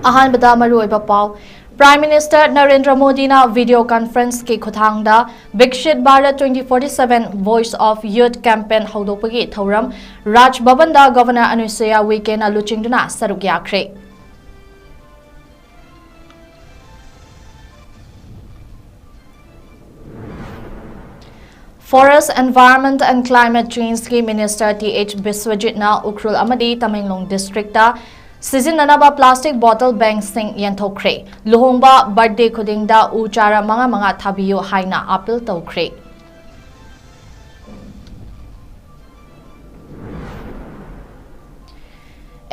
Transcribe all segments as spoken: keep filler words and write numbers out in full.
ꯑꯍꯥꯟꯕꯗ ꯃꯔꯨꯑꯣꯏꯕ ꯄꯥꯎ꯫ Prime Minister ꯅꯔꯦꯟꯗ꯭ꯔ ꯃꯣꯗꯤꯅ video conferenceꯀꯤ ꯈꯨꯠꯊꯥꯡꯗ Viksit Bharat twenty forty-seven Voice of Youth campaign ꯍꯧꯗꯣꯛꯄꯒꯤ ꯊꯧꯔꯝ ꯔꯥꯖ ꯚꯕꯟꯗ Governor ꯑꯅꯨꯁꯨꯌꯥ ꯎꯏꯀꯦꯅ ꯂꯨꯆꯤꯡꯗꯨꯅ ꯁꯔꯨꯛ ꯌꯥꯈ꯭ꯔꯦ꯫ Forest, Environment and Climate Changeꯀꯤ Minister ꯇꯤ ꯑꯩꯆ ꯕꯤꯁ꯭ꯋꯖꯤꯠꯅ ꯎꯈ꯭ꯔꯨꯜ ꯑꯃꯗꯤ ꯇꯃꯦꯡꯂꯣꯡ districtꯇ ꯁꯤꯖꯤꯟꯅꯅꯕ plastic bottle bankꯁꯤꯡ ꯌꯦꯟꯊꯣꯛꯈ꯭ꯔꯦ꯫ ꯂꯨꯍꯣꯡꯕ, birthday ꯈꯨꯗꯤꯡꯗ ꯎ ꯆꯥꯔ ꯃꯉꯥ ꯃꯉꯥ ꯊꯥꯕꯤꯌꯨ ꯍꯥꯏꯅ appeal ꯇꯧꯈ꯭ꯔꯦ꯫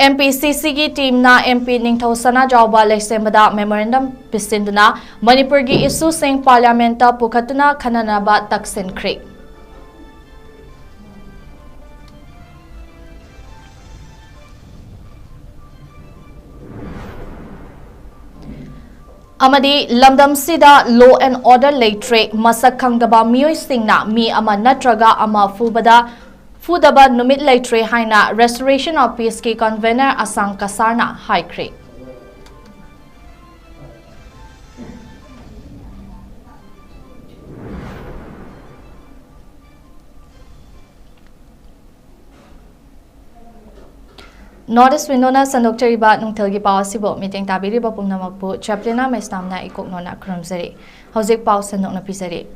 ꯑꯦꯝ ꯄꯤ ꯁꯤ ꯁꯤꯒꯤ teamꯅ ꯑꯦꯝ ꯄꯤ ꯅꯤꯡꯊꯧ ꯁꯅꯥꯖꯥꯎꯕ ꯂꯩꯁꯦꯝꯕꯗ memorandum ꯄꯤꯁꯤꯟꯗꯨꯅ ꯃꯅꯤꯄꯨꯔꯒꯤ issueꯁꯤꯡ parliamentꯇ ꯄꯨꯈꯠꯇꯨꯅ ꯈꯟꯅꯅꯕ ꯇꯛꯁꯤꯟꯈ꯭ꯔꯦ꯫ ꯑꯃꯗꯤ ꯂꯝꯗꯝꯁꯤꯗ law and order ꯂꯩꯇ꯭ꯔꯦ, ꯃꯁꯛ ꯈꯪꯗꯕ ꯃꯤꯑꯣꯏꯁꯤꯡꯅ ꯃꯤ ꯑꯃ ꯅꯠꯇ꯭ꯔꯒ ꯑꯃ ꯐꯨꯕꯗ, ꯐꯨꯗꯕ ꯅꯨꯃꯤꯠ ꯂꯩꯇ꯭ꯔꯦ ꯍꯥꯏꯅ Restoration of Peaceꯀꯤ convener ꯑꯁꯥꯡ ꯀꯁꯥꯔꯅ ꯍꯥꯏꯈ꯭ꯔꯦ꯫ North East Windowꯅ ꯁꯟꯗꯣꯛꯆꯔꯤꯕ ꯅꯨꯡꯊꯤꯜꯒꯤ ꯄꯥꯎ ꯑꯁꯤꯕꯨ ꯃꯤꯠꯌꯦꯡ ꯇꯥꯕꯤꯔꯤꯕ ꯄꯨꯝꯅꯃꯛꯄꯨ ꯆꯦꯄ꯭ꯂꯤꯅꯥ ꯃꯩꯁꯅꯥꯝꯅ ꯏꯀꯣꯛ ꯅꯣꯟꯅ ꯈꯨꯔꯨꯝꯖꯔꯤ꯫ ꯍꯧꯖꯤꯛ ꯄꯥꯎ ꯁꯟꯗꯣꯛꯅ ꯄꯤꯖꯔꯤ꯫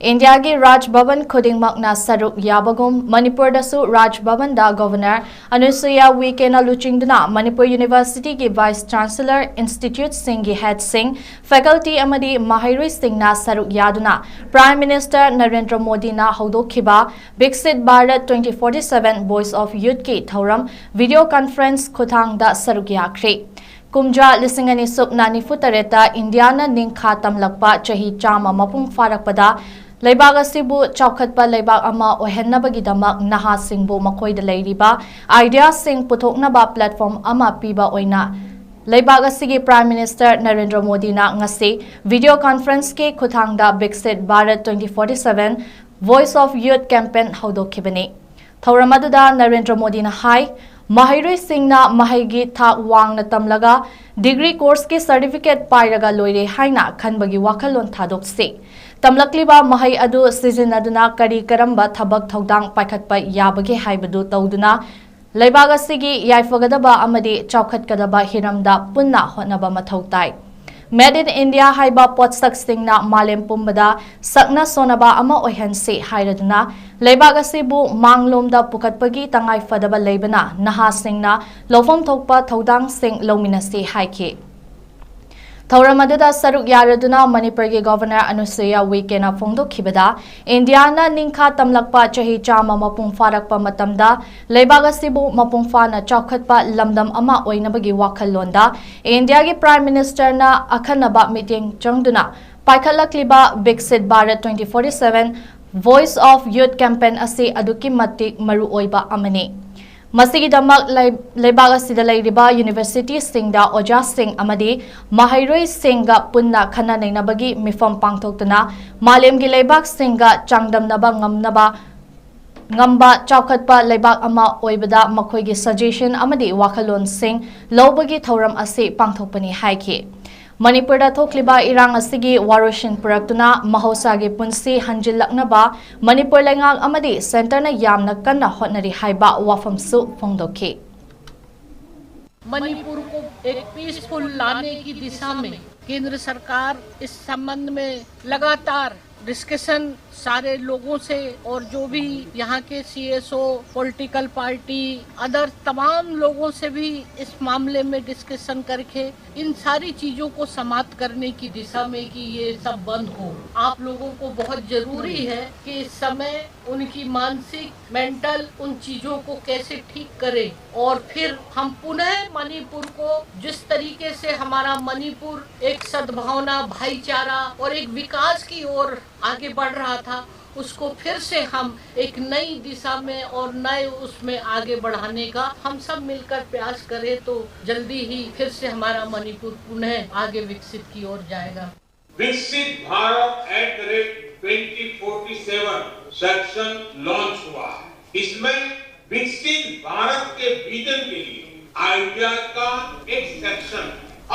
ꯏꯟꯗꯤꯌꯥꯒꯤ ꯔꯥꯖ ꯚꯕꯟ ꯈꯨꯗꯤꯡꯃꯛꯅ ꯁꯔꯨꯛ ꯌꯥꯕꯒꯨꯝ, ꯃꯅꯤꯄꯨꯔꯗꯁꯨ ꯔꯥꯖ ꯚꯕꯟꯗ Governor ꯑꯅꯨꯁꯨꯌꯥ ꯎꯏꯀꯦꯅ ꯂꯨꯆꯤꯡꯗꯨꯅ ꯃꯅꯤꯄꯨꯔ Universityꯒꯤ Vice Chancellor, instituteꯁꯤꯡꯒꯤ headꯁꯤꯡ, faculty ꯑꯃꯗꯤ ꯃꯍꯩꯔꯣꯏꯁꯤꯡꯅ ꯁꯔꯨꯛ ꯌꯥꯗꯨꯅ Prime Minister ꯅꯔꯦꯟꯗ꯭ꯔ ꯃꯣꯗꯤꯅ ꯍꯧꯗꯣꯛꯈꯤꯕ Viksit Bharat twenty forty-seven Voice of Youthꯀꯤ ꯊꯧꯔꯝ video conference ꯈꯨꯠꯊꯥꯡꯗ ꯁꯔꯨꯛ ꯌꯥꯈ꯭ꯔꯦ꯫ ꯀꯨꯝꯖꯥ ꯂꯤꯁꯤꯡ ꯑꯅꯤ ꯁꯨꯞꯅ ꯅꯤꯐꯨ ꯇꯔꯦꯠꯇ ꯏꯟꯗꯤꯌꯥꯅ ꯅꯤꯡꯈꯥ ꯇꯝꯂꯛꯄ ꯆꯍꯤ ꯆꯥꯝꯃ ꯃꯄꯨꯡ ꯐꯥꯔꯛꯄꯗ ꯂꯩꯕꯥꯛ ꯑꯁꯤꯕꯨ ꯆꯥꯎꯈꯠꯄ ꯂꯩꯕꯥꯛ ꯑꯃ ꯑꯣꯏꯍꯟꯅꯕꯒꯤꯗꯃꯛ ꯅꯍꯥꯁꯤꯡꯕꯨ ꯃꯈꯣꯏꯗ ꯂꯩꯔꯤꯕ ideaꯁꯤꯡ ꯄꯨꯊꯣꯛꯅꯕ platform ꯑꯃ ꯄꯤꯕ ꯑꯣꯏꯅ ꯂꯩꯕꯥꯛ ꯑꯁꯤꯒꯤ Prime Minister ꯅꯔꯦꯟꯗ꯭ꯔ ꯃꯣꯗꯤꯅ ꯉꯁꯤ video conferenceꯀꯤ ꯈꯨꯠꯊꯥꯡꯗ Viksit Bharat twenty forty-seven Voice of Youth campaign ꯍꯧꯗꯣꯛꯈꯤꯕꯅꯤ꯫ ꯊꯧꯔꯝ ꯑꯗꯨꯗ ꯅꯔꯦꯟꯗ꯭ꯔ ꯃꯣꯗꯤꯅ ꯍꯥꯏ, ꯃꯍꯩꯔꯣꯏꯁꯤꯡꯅ ꯃꯍꯩꯒꯤ ꯊꯥꯛ ꯋꯥꯡꯅ ꯇꯝꯂꯒ degree courseꯀꯤ certificate ꯄꯥꯏꯔꯒ ꯂꯣꯏꯔꯦ ꯍꯥꯏꯅ ꯈꯟꯕꯒꯤ ꯋꯥꯈꯜꯂꯣꯟ ꯊꯥꯗꯣꯛꯁꯤ꯫ ꯇꯝꯂꯛꯂꯤꯕ ꯃꯍꯩ ꯑꯗꯨ ꯁꯤꯖꯤꯟꯅꯗꯨꯅ ꯀꯔꯤ ꯀꯔꯝꯕ ꯊꯕꯛ ꯊꯧꯗꯥꯡ ꯄꯥꯏꯈꯠꯄ ꯌꯥꯕꯒꯦ ꯍꯥꯏꯕꯗꯨ ꯇꯧꯗꯨꯅ ꯂꯩꯕꯥꯛ ꯑꯁꯤꯒꯤ ꯌꯥꯏꯐꯒꯗꯕ ꯑꯃꯗꯤ ꯆꯥꯎꯈꯠꯀꯗꯕ ꯍꯤꯔꯝꯗ ꯄꯨꯟꯅ ꯍꯣꯠꯅꯕ ꯃꯊꯧ ꯇꯥꯏ꯫ Made in India ꯍꯥꯏꯕ ꯄꯣꯠꯁꯛꯁꯤꯡꯅ ꯃꯥꯂꯦꯝ ꯄꯨꯝꯕꯗ ꯁꯛꯅ ꯁꯣꯟꯅꯕ ꯑꯃ ꯑꯣꯏꯍꯟꯁꯤ ꯍꯥꯏꯔꯗꯨꯅ ꯂꯩꯕꯥꯛ ꯑꯁꯤꯕꯨ ꯃꯥꯡꯂꯣꯝꯗ ꯄꯨꯈꯠꯄꯒꯤ ꯇꯉꯥꯏ ꯐꯗꯕ ꯂꯩꯕꯅ ꯅꯍꯥꯁꯤꯡꯅ ꯂꯧꯐꯝ ꯊꯣꯛꯄ ꯊꯧꯗꯥꯡꯁꯤꯡ ꯂꯧꯃꯤꯟꯅꯁꯤ ꯍꯥꯏꯈꯤ꯫ ꯊꯧꯔꯝ ꯑꯗꯨꯗ ꯁꯔꯨꯛ ꯌꯥꯔꯗꯨꯅ ꯃꯅꯤꯄꯨꯔꯒꯤ Governor ꯑꯅꯨꯁꯨꯏꯌꯥ ꯎꯏꯀꯦꯅ ꯐꯣꯡꯗꯣꯛꯈꯤꯕꯗ, ꯏꯟꯗꯤꯌꯥꯅ ꯅꯤꯡꯈꯥ ꯇꯝꯂꯛꯄ ꯆꯍꯤ ꯆꯥꯝꯃ ꯃꯄꯨꯡ ꯐꯥꯔꯛꯄ ꯃꯇꯝꯗ ꯂꯩꯕꯥꯛ ꯑꯁꯤꯕꯨ ꯃꯄꯨꯡ ꯐꯥꯅ ꯆꯥꯎꯈꯠꯄ ꯂꯝꯗꯝ ꯑꯃ ꯑꯣꯏꯅꯕꯒꯤ ꯋꯥꯈꯜꯂꯣꯟꯗ ꯏꯟꯗꯤꯌꯥꯒꯤ Prime Ministerꯅ ꯑꯈꯟꯅꯕ ꯃꯤꯠꯌꯦꯡ ꯆꯪꯗꯨꯅ ꯄꯥꯏꯈꯠꯂꯛꯂꯤꯕ Viksit Bharat twenty forty seven Voice of Youth campaign ꯑꯁꯤ ꯑꯗꯨꯛꯀꯤ ꯃꯇꯤꯛ ꯃꯔꯨ ꯑꯣꯏꯕ ꯑꯃꯅꯤ꯫ ꯃꯁꯤꯒꯤꯗꯃꯛ ꯂꯩ-, ꯂꯩꯕꯥꯛ ꯑꯁꯤꯗ ꯂꯩꯔꯤꯕ universityꯁꯤꯡꯗ ꯑꯣꯖꯥꯁꯤꯡ ꯑꯃꯗꯤ ꯃꯍꯩꯔꯣꯏꯁꯤꯡꯒ ꯄꯨꯟꯅ ꯈꯟꯅ ꯅꯩꯅꯕꯒꯤ ꯃꯤꯐꯝ ꯄꯥꯡꯊꯣꯛꯇꯨꯅ ꯃꯥꯂꯦꯝꯒꯤ ꯂꯩꯕꯥꯛꯁꯤꯡꯒ ꯆꯥꯡꯗꯝꯅꯕ ꯉꯝꯅꯕ, ꯉꯝꯕ ꯆꯥꯎꯈꯠꯄ ꯂꯩꯕꯥꯛ ꯑꯃ ꯑꯣꯏꯕꯗ ꯃꯈꯣꯏꯒꯤ suggestion ꯑꯃꯗꯤ ꯋꯥꯈꯜꯂꯣꯟꯁꯤꯡ ꯂꯧꯕꯒꯤ ꯊꯧꯔꯝ ꯑꯁꯤ ꯄꯥꯡꯊꯣꯛꯄꯅꯤ ꯍꯥꯏꯈꯤ꯫ ꯃꯅꯤꯄꯨꯔꯗ ꯊꯣꯛꯂꯤꯕ ꯏꯔꯥꯡ ꯑꯁꯤꯒꯤ ꯋꯥꯔꯣꯏꯁꯤꯟ ꯄꯨꯔꯛꯇꯨꯅ ꯃꯍꯧꯁꯥꯒꯤ ꯄꯨꯟꯁꯤ ꯍꯟꯖꯤꯜꯂꯛꯅꯕ ꯃꯅꯤꯄꯨꯔ ꯂꯩꯉꯥꯛ ꯑꯃꯗꯤ centreꯅ ꯌꯥꯝꯅ ꯀꯟꯅ ꯍꯣꯠꯅꯔꯤ ꯍꯥꯏꯕ ꯋꯥꯐꯝꯁꯨ ꯐꯣꯡꯗꯣꯛꯈꯤ꯫ मणिपुर को एक पीसफुल लाने की दिशा में केंद्र सरकार इस संबंध में लगातार डिस्कशन सारे लोगों से और जो भी यहाँ के सीएसओ, पॉलिटिकल पार्टी, अदर तमाम लोगों से भी इस मामले में डिस्कशन करके इन सारी चीजों को समाप्त करने की दिशा में कि ये सब बंद हो। आप लोगों को बहुत जरूरी है कि इस समय उनकी मानसिक, मेंटल, उन चीजों को कैसे ठीक करें और फिर हम पुनः मणिपुर को, जिस तरीके से हमारा मणिपुर एक सद्भावना, भाईचारा और एक विकास की ओर आगे बढ़ रहा था, उसको फिर से हम एक नई दिशा में और नए उसमें आगे बढ़ाने का हम सब मिलकर प्रयास करें तो जल्दी ही फिर से हमारा मणिपुर पुनः आगे विकसित की ओर जाएगा। Viksit Bharat at the rate twenty forty seven section launch हुआ है। इसमें विकसित भारत के विजन के लिए आइडिया का एक सेक्शन।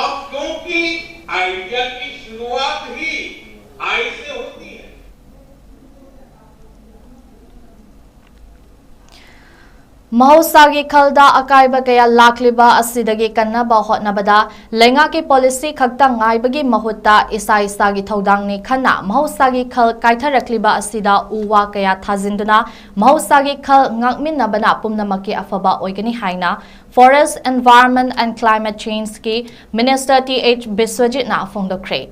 अब क्योंकि आइडिया की शुरुआत ही आई से होती है। ꯃꯍꯧꯁꯥꯒꯤ ꯈꯜꯗ ꯑꯀꯥꯏꯕ ꯀꯌꯥ ꯂꯥꯛꯂꯤꯕ ꯑꯁꯤꯗꯒꯤ ꯀꯟꯅꯕ ꯍꯣꯠꯅꯕꯗ ꯂꯩꯉꯥꯛꯀꯤ ꯄꯣꯂꯤꯁꯤ ꯈꯛꯇ ꯉꯥꯏꯕꯒꯤ ꯃꯍꯨꯠꯇ ꯏꯁꯥ ꯏꯁꯥꯒꯤ ꯊꯧꯗꯥꯡꯅꯤ ꯈꯟꯅ ꯃꯍꯧꯁꯥꯒꯤ ꯈꯜ ꯀꯥꯏꯊꯔꯛꯂꯤꯕ ꯑꯁꯤꯗ ꯎ ꯋꯥ ꯀꯌꯥ ꯊꯥꯖꯤꯟꯗꯨꯅ ꯃꯍꯧꯁꯥꯒꯤ ꯈꯜ ꯉꯥꯛꯃꯤꯟꯅꯕꯅ ꯄꯨꯝꯅꯃꯛꯀꯤ ꯑꯐꯕ ꯑꯣꯏꯒꯅꯤ ꯍꯥꯏꯅ Forest, Environment and Climate Changeꯀꯤ Minister ꯇꯤ ꯑꯩꯆ ꯕꯤꯁ꯭ꯋꯖꯤꯠꯅ ꯐꯣꯡꯗꯣꯛꯈ꯭ꯔꯦ꯫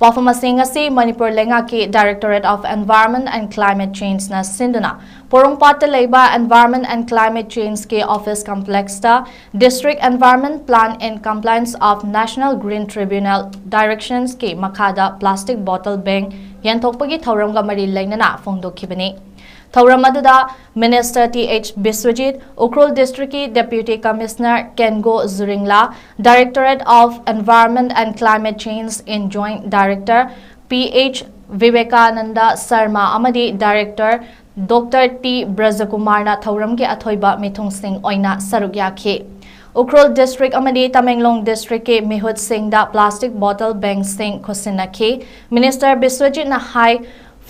ꯋꯥꯐꯝ ꯑꯁꯤ ꯉꯁꯤ ꯃꯅꯤꯄꯨꯔ ꯂꯩꯉꯥꯛꯀꯤ Directorate of Environment and Climate Changeꯅ ꯁꯤꯟꯗꯨꯅ ꯄꯣꯔꯣꯝꯄꯥꯠꯇ ꯂꯩꯕ Environment and Climate Changeꯀꯤ office complexꯇ District Environment Plan in Compliance of National Green Tribunal Directionsꯀꯤ ꯃꯈꯥꯗ plastic bottle ban ꯌꯦꯟꯊꯣꯛꯄꯒꯤ ꯊꯧꯔꯝꯒ ꯃꯔꯤ ꯂꯩꯅꯅ ꯐꯣꯡꯗꯣꯛꯈꯤꯕꯅꯤ꯫ ꯊꯧꯔꯝ ꯑꯗꯨꯗ Minister T H Biswajit, Ukhrul Districtꯀꯤ Deputy Commissioner Kengo Zuringla, Directorate of Environment and Climate Change in Joint Director P H Vivekananda Sharma ꯑꯃꯗꯤ Director doctor T ꯕ꯭ꯔꯖꯀꯨꯃꯥꯔꯅ ꯊꯧꯔꯝꯒꯤ ꯑꯊꯣꯏꯕ ꯃꯤꯊꯨꯡꯁꯤꯡ ꯑꯣꯏꯅ ꯁꯔꯨꯛ ꯌꯥꯈꯤ꯫ ꯎꯈ꯭ꯔꯨꯜ District ꯑꯃꯗꯤ ꯇꯃꯦꯡꯂꯣꯡ Districtꯀꯤ ꯃꯤꯍꯨꯠꯁꯤꯡꯗ plastic bottle banꯁꯤꯡ ꯈꯨꯠꯁꯤꯟꯅꯈꯤ꯫ Minister ꯕꯤꯁ꯭ꯋꯖꯤꯠꯅ ꯍꯥꯏ,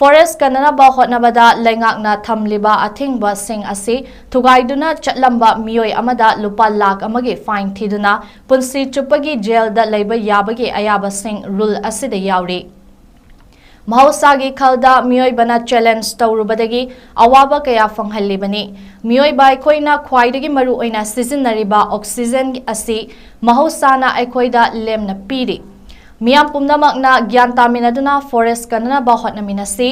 Forest ꯀꯟꯅꯅꯕ ꯍꯣꯠꯅꯕꯗ ꯂꯩꯉꯥꯛꯅ ꯊꯝꯂꯤꯕ ꯑꯊꯤꯡꯕꯁꯤꯡ ꯑꯁꯤ ꯊꯨꯒꯥꯏꯗꯨꯅ ꯆꯠꯂꯝꯕ ꯃꯤꯑꯣꯏ ꯑꯃꯗ ꯂꯨꯄꯥ ꯂꯥꯈ ꯑꯃꯒꯤ fine ꯊꯤꯗꯨꯅ ꯄꯨꯟꯁꯤ ꯆꯨꯞꯄꯒꯤ ꯖꯦꯜꯗ ꯂꯩꯕ ꯌꯥꯕꯒꯤ ꯑꯌꯥꯕꯁꯤꯡ rule ꯑꯁꯤꯗ ꯌꯥꯎꯔꯤ꯫ ꯃꯍꯧꯁꯥꯒꯤ ꯈꯜꯗ ꯃꯤꯑꯣꯏꯕꯅ challenge ꯇꯧꯔꯨꯕꯗꯒꯤ ꯑꯋꯥꯕ ꯀꯌꯥ ꯐꯪꯍꯜꯂꯤꯕꯅꯤ꯫ ꯃꯤꯑꯣꯏꯕ ꯑꯩꯈꯣꯏꯅ ꯈ꯭ꯋꯥꯏꯗꯒꯤ ꯃꯔꯨ ꯑꯣꯏꯅ ꯁꯤꯖꯤꯟꯅꯔꯤꯕ oxygen ꯑꯁꯤ ꯃꯍꯧꯁꯥꯅ ꯑꯩꯈꯣꯏꯗ ꯂꯦꯝꯅ ꯄꯤꯔꯤ꯫ ꯃꯤꯌꯥꯝ ꯄꯨꯝꯅꯃꯛꯅ ꯒ꯭ꯌꯥꯟ ꯇꯥꯃꯤꯟꯅꯗꯨꯅ forest ꯀꯟꯅꯅꯕ ꯍꯣꯠꯅꯃꯤꯟꯅꯁꯤ꯫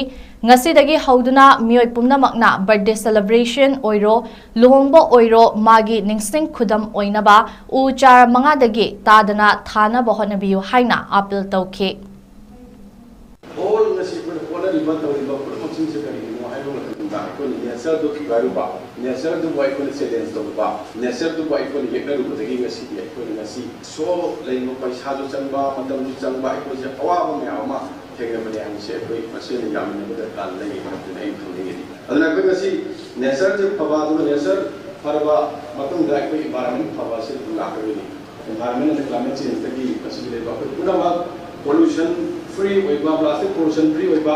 ꯉꯁꯤꯗꯒꯤ ꯍꯧꯗꯨꯅ ꯃꯤꯑꯣꯏ ꯄꯨꯝꯅꯃꯛꯅ birthday celebration ꯑꯣꯏꯔꯣ, ꯂꯨꯍꯣꯡꯕ ꯑꯣꯏꯔꯣ, ꯃꯥꯒꯤ ꯅꯤꯡꯁꯤꯡ ꯈꯨꯗꯝ ꯑꯣꯏꯅꯕ ꯎ ꯆꯥꯔ ꯃꯉꯥꯗꯒꯤ ꯇꯥꯗꯅ ꯊꯥꯅꯕ ꯍꯣꯠꯅꯕꯤꯌꯨ ꯍꯥꯏꯅ appeal ꯇꯧꯈꯤ꯫ Whole ꯉꯁꯤ ꯑꯩꯈꯣꯏꯅ ꯍꯣꯠꯅꯔꯤꯕ ꯇꯧꯔꯤꯕ ꯄꯨꯝꯅꯃꯛꯁꯤꯡꯁꯦ ꯀꯔꯤꯒꯤꯅꯣ ꯍꯥꯏꯕ ꯃꯇꯝꯗ ꯑꯩꯈꯣꯏꯅ natureꯗꯨ ꯊꯨꯒꯥꯏꯔꯨꯕ, natureꯗꯨꯕꯨ ꯑꯩꯈꯣꯏꯅ challenge ꯇꯧꯔꯨꯕ, natureꯗꯨꯕꯨ ꯑꯩꯈꯣꯏꯅ ꯌꯦꯛꯅꯔꯨꯕꯗꯒꯤ ꯉꯁꯤꯗꯤ ꯑꯩꯈꯣꯏꯅ ꯉꯁꯤ so ꯂꯩꯔꯤꯕ ꯄꯩꯁꯥꯁꯨ ꯆꯪꯕ, ꯃꯇꯝꯁꯨ ꯆꯪꯕ, ꯑꯩꯈꯣꯏꯁꯦ ꯑꯋꯥꯕ ꯃꯌꯥꯝ ꯑꯃ ꯊꯦꯡꯅꯕꯅꯤ ꯍꯥꯏꯕꯁꯦ ꯑꯩꯈꯣꯏ ꯃꯁꯦꯟꯅ ꯌꯥꯃꯤꯟꯅꯕ ꯗꯔꯀꯥꯔ ꯂꯩ ꯍꯥꯏꯕꯗꯨꯅ ꯑꯩꯅ ꯈꯪꯅꯤꯡꯉꯤ꯫ ꯑꯗꯨꯅ ꯑꯩꯈꯣꯏ ꯉꯁꯤ ꯅꯦꯆꯔꯁꯦ ꯐꯕ, ꯑꯗꯨꯒ ꯅꯦꯆꯔ ꯐꯔꯕ ꯃꯇꯨꯡꯗ ꯑꯩꯈꯣꯏ ꯏꯟꯚꯥꯏꯔꯣꯟꯃꯦꯟ ꯐꯕ ꯑꯁꯤ ꯑꯗꯨꯝ ꯂꯥꯛꯀꯗꯣꯏꯅꯤ꯫ ꯏꯟꯚꯥꯏꯔꯣꯟꯃꯦꯟ ꯑꯃꯗꯤ ꯀ꯭ꯂꯥꯏꯃꯦꯠ ꯆꯦꯟꯖꯇꯒꯤ ꯃꯁꯤꯗ ꯂꯩꯕ ꯑꯩꯈꯣꯏ ꯄꯨꯝꯅꯃꯛ ꯄꯣꯂꯨꯁꯟ ꯐ꯭ꯔꯤ ꯑꯣꯏꯕ, ꯄ꯭ꯂꯥꯁꯇꯤꯛ ꯄꯣꯂꯨꯁꯟ ꯐ꯭ꯔꯤ ꯑꯣꯏꯕ,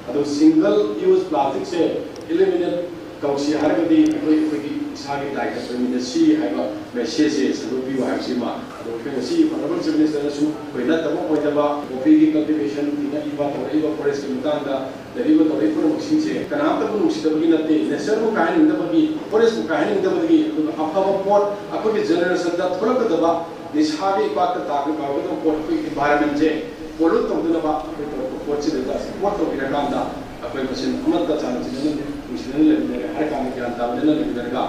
ꯑꯗꯨ ꯁꯤꯡꯒꯜ ꯌꯨꯁ ꯄ꯭ꯂꯥꯁꯇꯤꯛꯁꯦ ꯏꯂꯤꯃꯤꯅꯦꯠ ꯇꯧꯁꯤ ꯍꯥꯏꯔꯒꯗꯤ ꯑꯩꯈꯣꯏ ꯑꯩꯈꯣꯏꯒꯤ ꯏꯁꯥꯒꯤ ꯗꯥꯏꯇ ꯄꯤꯔꯝꯃꯤꯟꯅꯁꯤ ꯍꯥꯏꯕ ꯃꯦꯁꯦꯖꯁꯦ ꯁꯟꯗꯣꯛꯄꯤꯌꯨ ꯍꯥꯏꯕꯁꯤꯃ꯫ ꯑꯗꯣ ꯑꯩꯈꯣꯏ ꯉꯁꯤ ꯑꯣꯅꯔꯦꯕꯜ ꯆꯤꯐ ꯃꯤꯅꯤꯁꯇꯔꯅꯁꯨ ꯑꯩꯈꯣꯏ ꯅꯠꯇꯕ ꯑꯣꯏꯗꯕ ꯀꯣꯐꯤꯒꯤ ꯀꯜꯇꯤꯚꯦꯁꯟ ꯏꯟꯅꯔꯤꯕ ꯇꯧꯔꯛꯏꯕ ꯐꯣꯔꯦꯁꯀꯤ ꯃꯇꯥꯡꯗ ꯂꯩꯔꯤꯕ ꯇꯧꯔꯛꯏ ꯄꯨꯝꯅꯃꯛꯁꯤꯡꯁꯦ ꯀꯅꯥꯝꯇꯕꯨ ꯅꯨꯡꯁꯤꯗꯕꯒꯤ ꯅꯠꯇꯦ, ꯅꯦꯆꯔꯕꯨ ꯀꯥꯏꯍꯟꯅꯤꯡꯗꯕꯒꯤ, ꯐꯣꯔꯦꯁꯄꯨ ꯀꯥꯏꯍꯟꯅꯤꯡꯗꯕꯗꯒꯤ, ꯑꯗꯨꯒ ꯑꯐꯕ ꯄꯣꯠ ꯑꯩꯈꯣꯏꯒꯤ ꯖꯦꯅꯦꯔꯦꯁꯟꯗ ꯊꯣꯛꯂꯛꯀꯗꯕ ꯅꯤꯁꯥꯒꯤ ꯏꯄꯥꯛꯇ ꯇꯥꯒꯗꯕ ꯄꯣꯠ ꯑꯩꯈꯣꯏꯒꯤ ꯏꯟꯚꯥꯏꯔꯣꯟꯃꯦꯟꯁꯦ ꯄꯣꯂꯨꯠ ꯇꯧꯗꯅꯕ ꯑꯩꯈꯣꯏ ꯇꯧꯔꯛꯄ ꯄꯣꯠꯁꯤꯗ ꯁꯄꯣꯔꯠ ꯇꯧꯕꯤꯔꯀꯥꯟꯗ ꯑꯩꯈꯣꯏ ꯃꯁꯦꯟ ꯑꯃꯠꯇ ꯆꯥꯟꯅ ꯆꯤꯟꯅꯅ ꯅꯨꯡꯁꯤꯅꯅ ꯂꯩꯃꯤꯟꯅꯔꯦ ꯍꯥꯏꯔ ꯀꯥꯟꯗ ꯒ꯭ꯌꯥꯟ ꯇꯥꯃꯤꯟꯅꯅ ꯂꯩꯃꯤꯟꯅꯔꯒ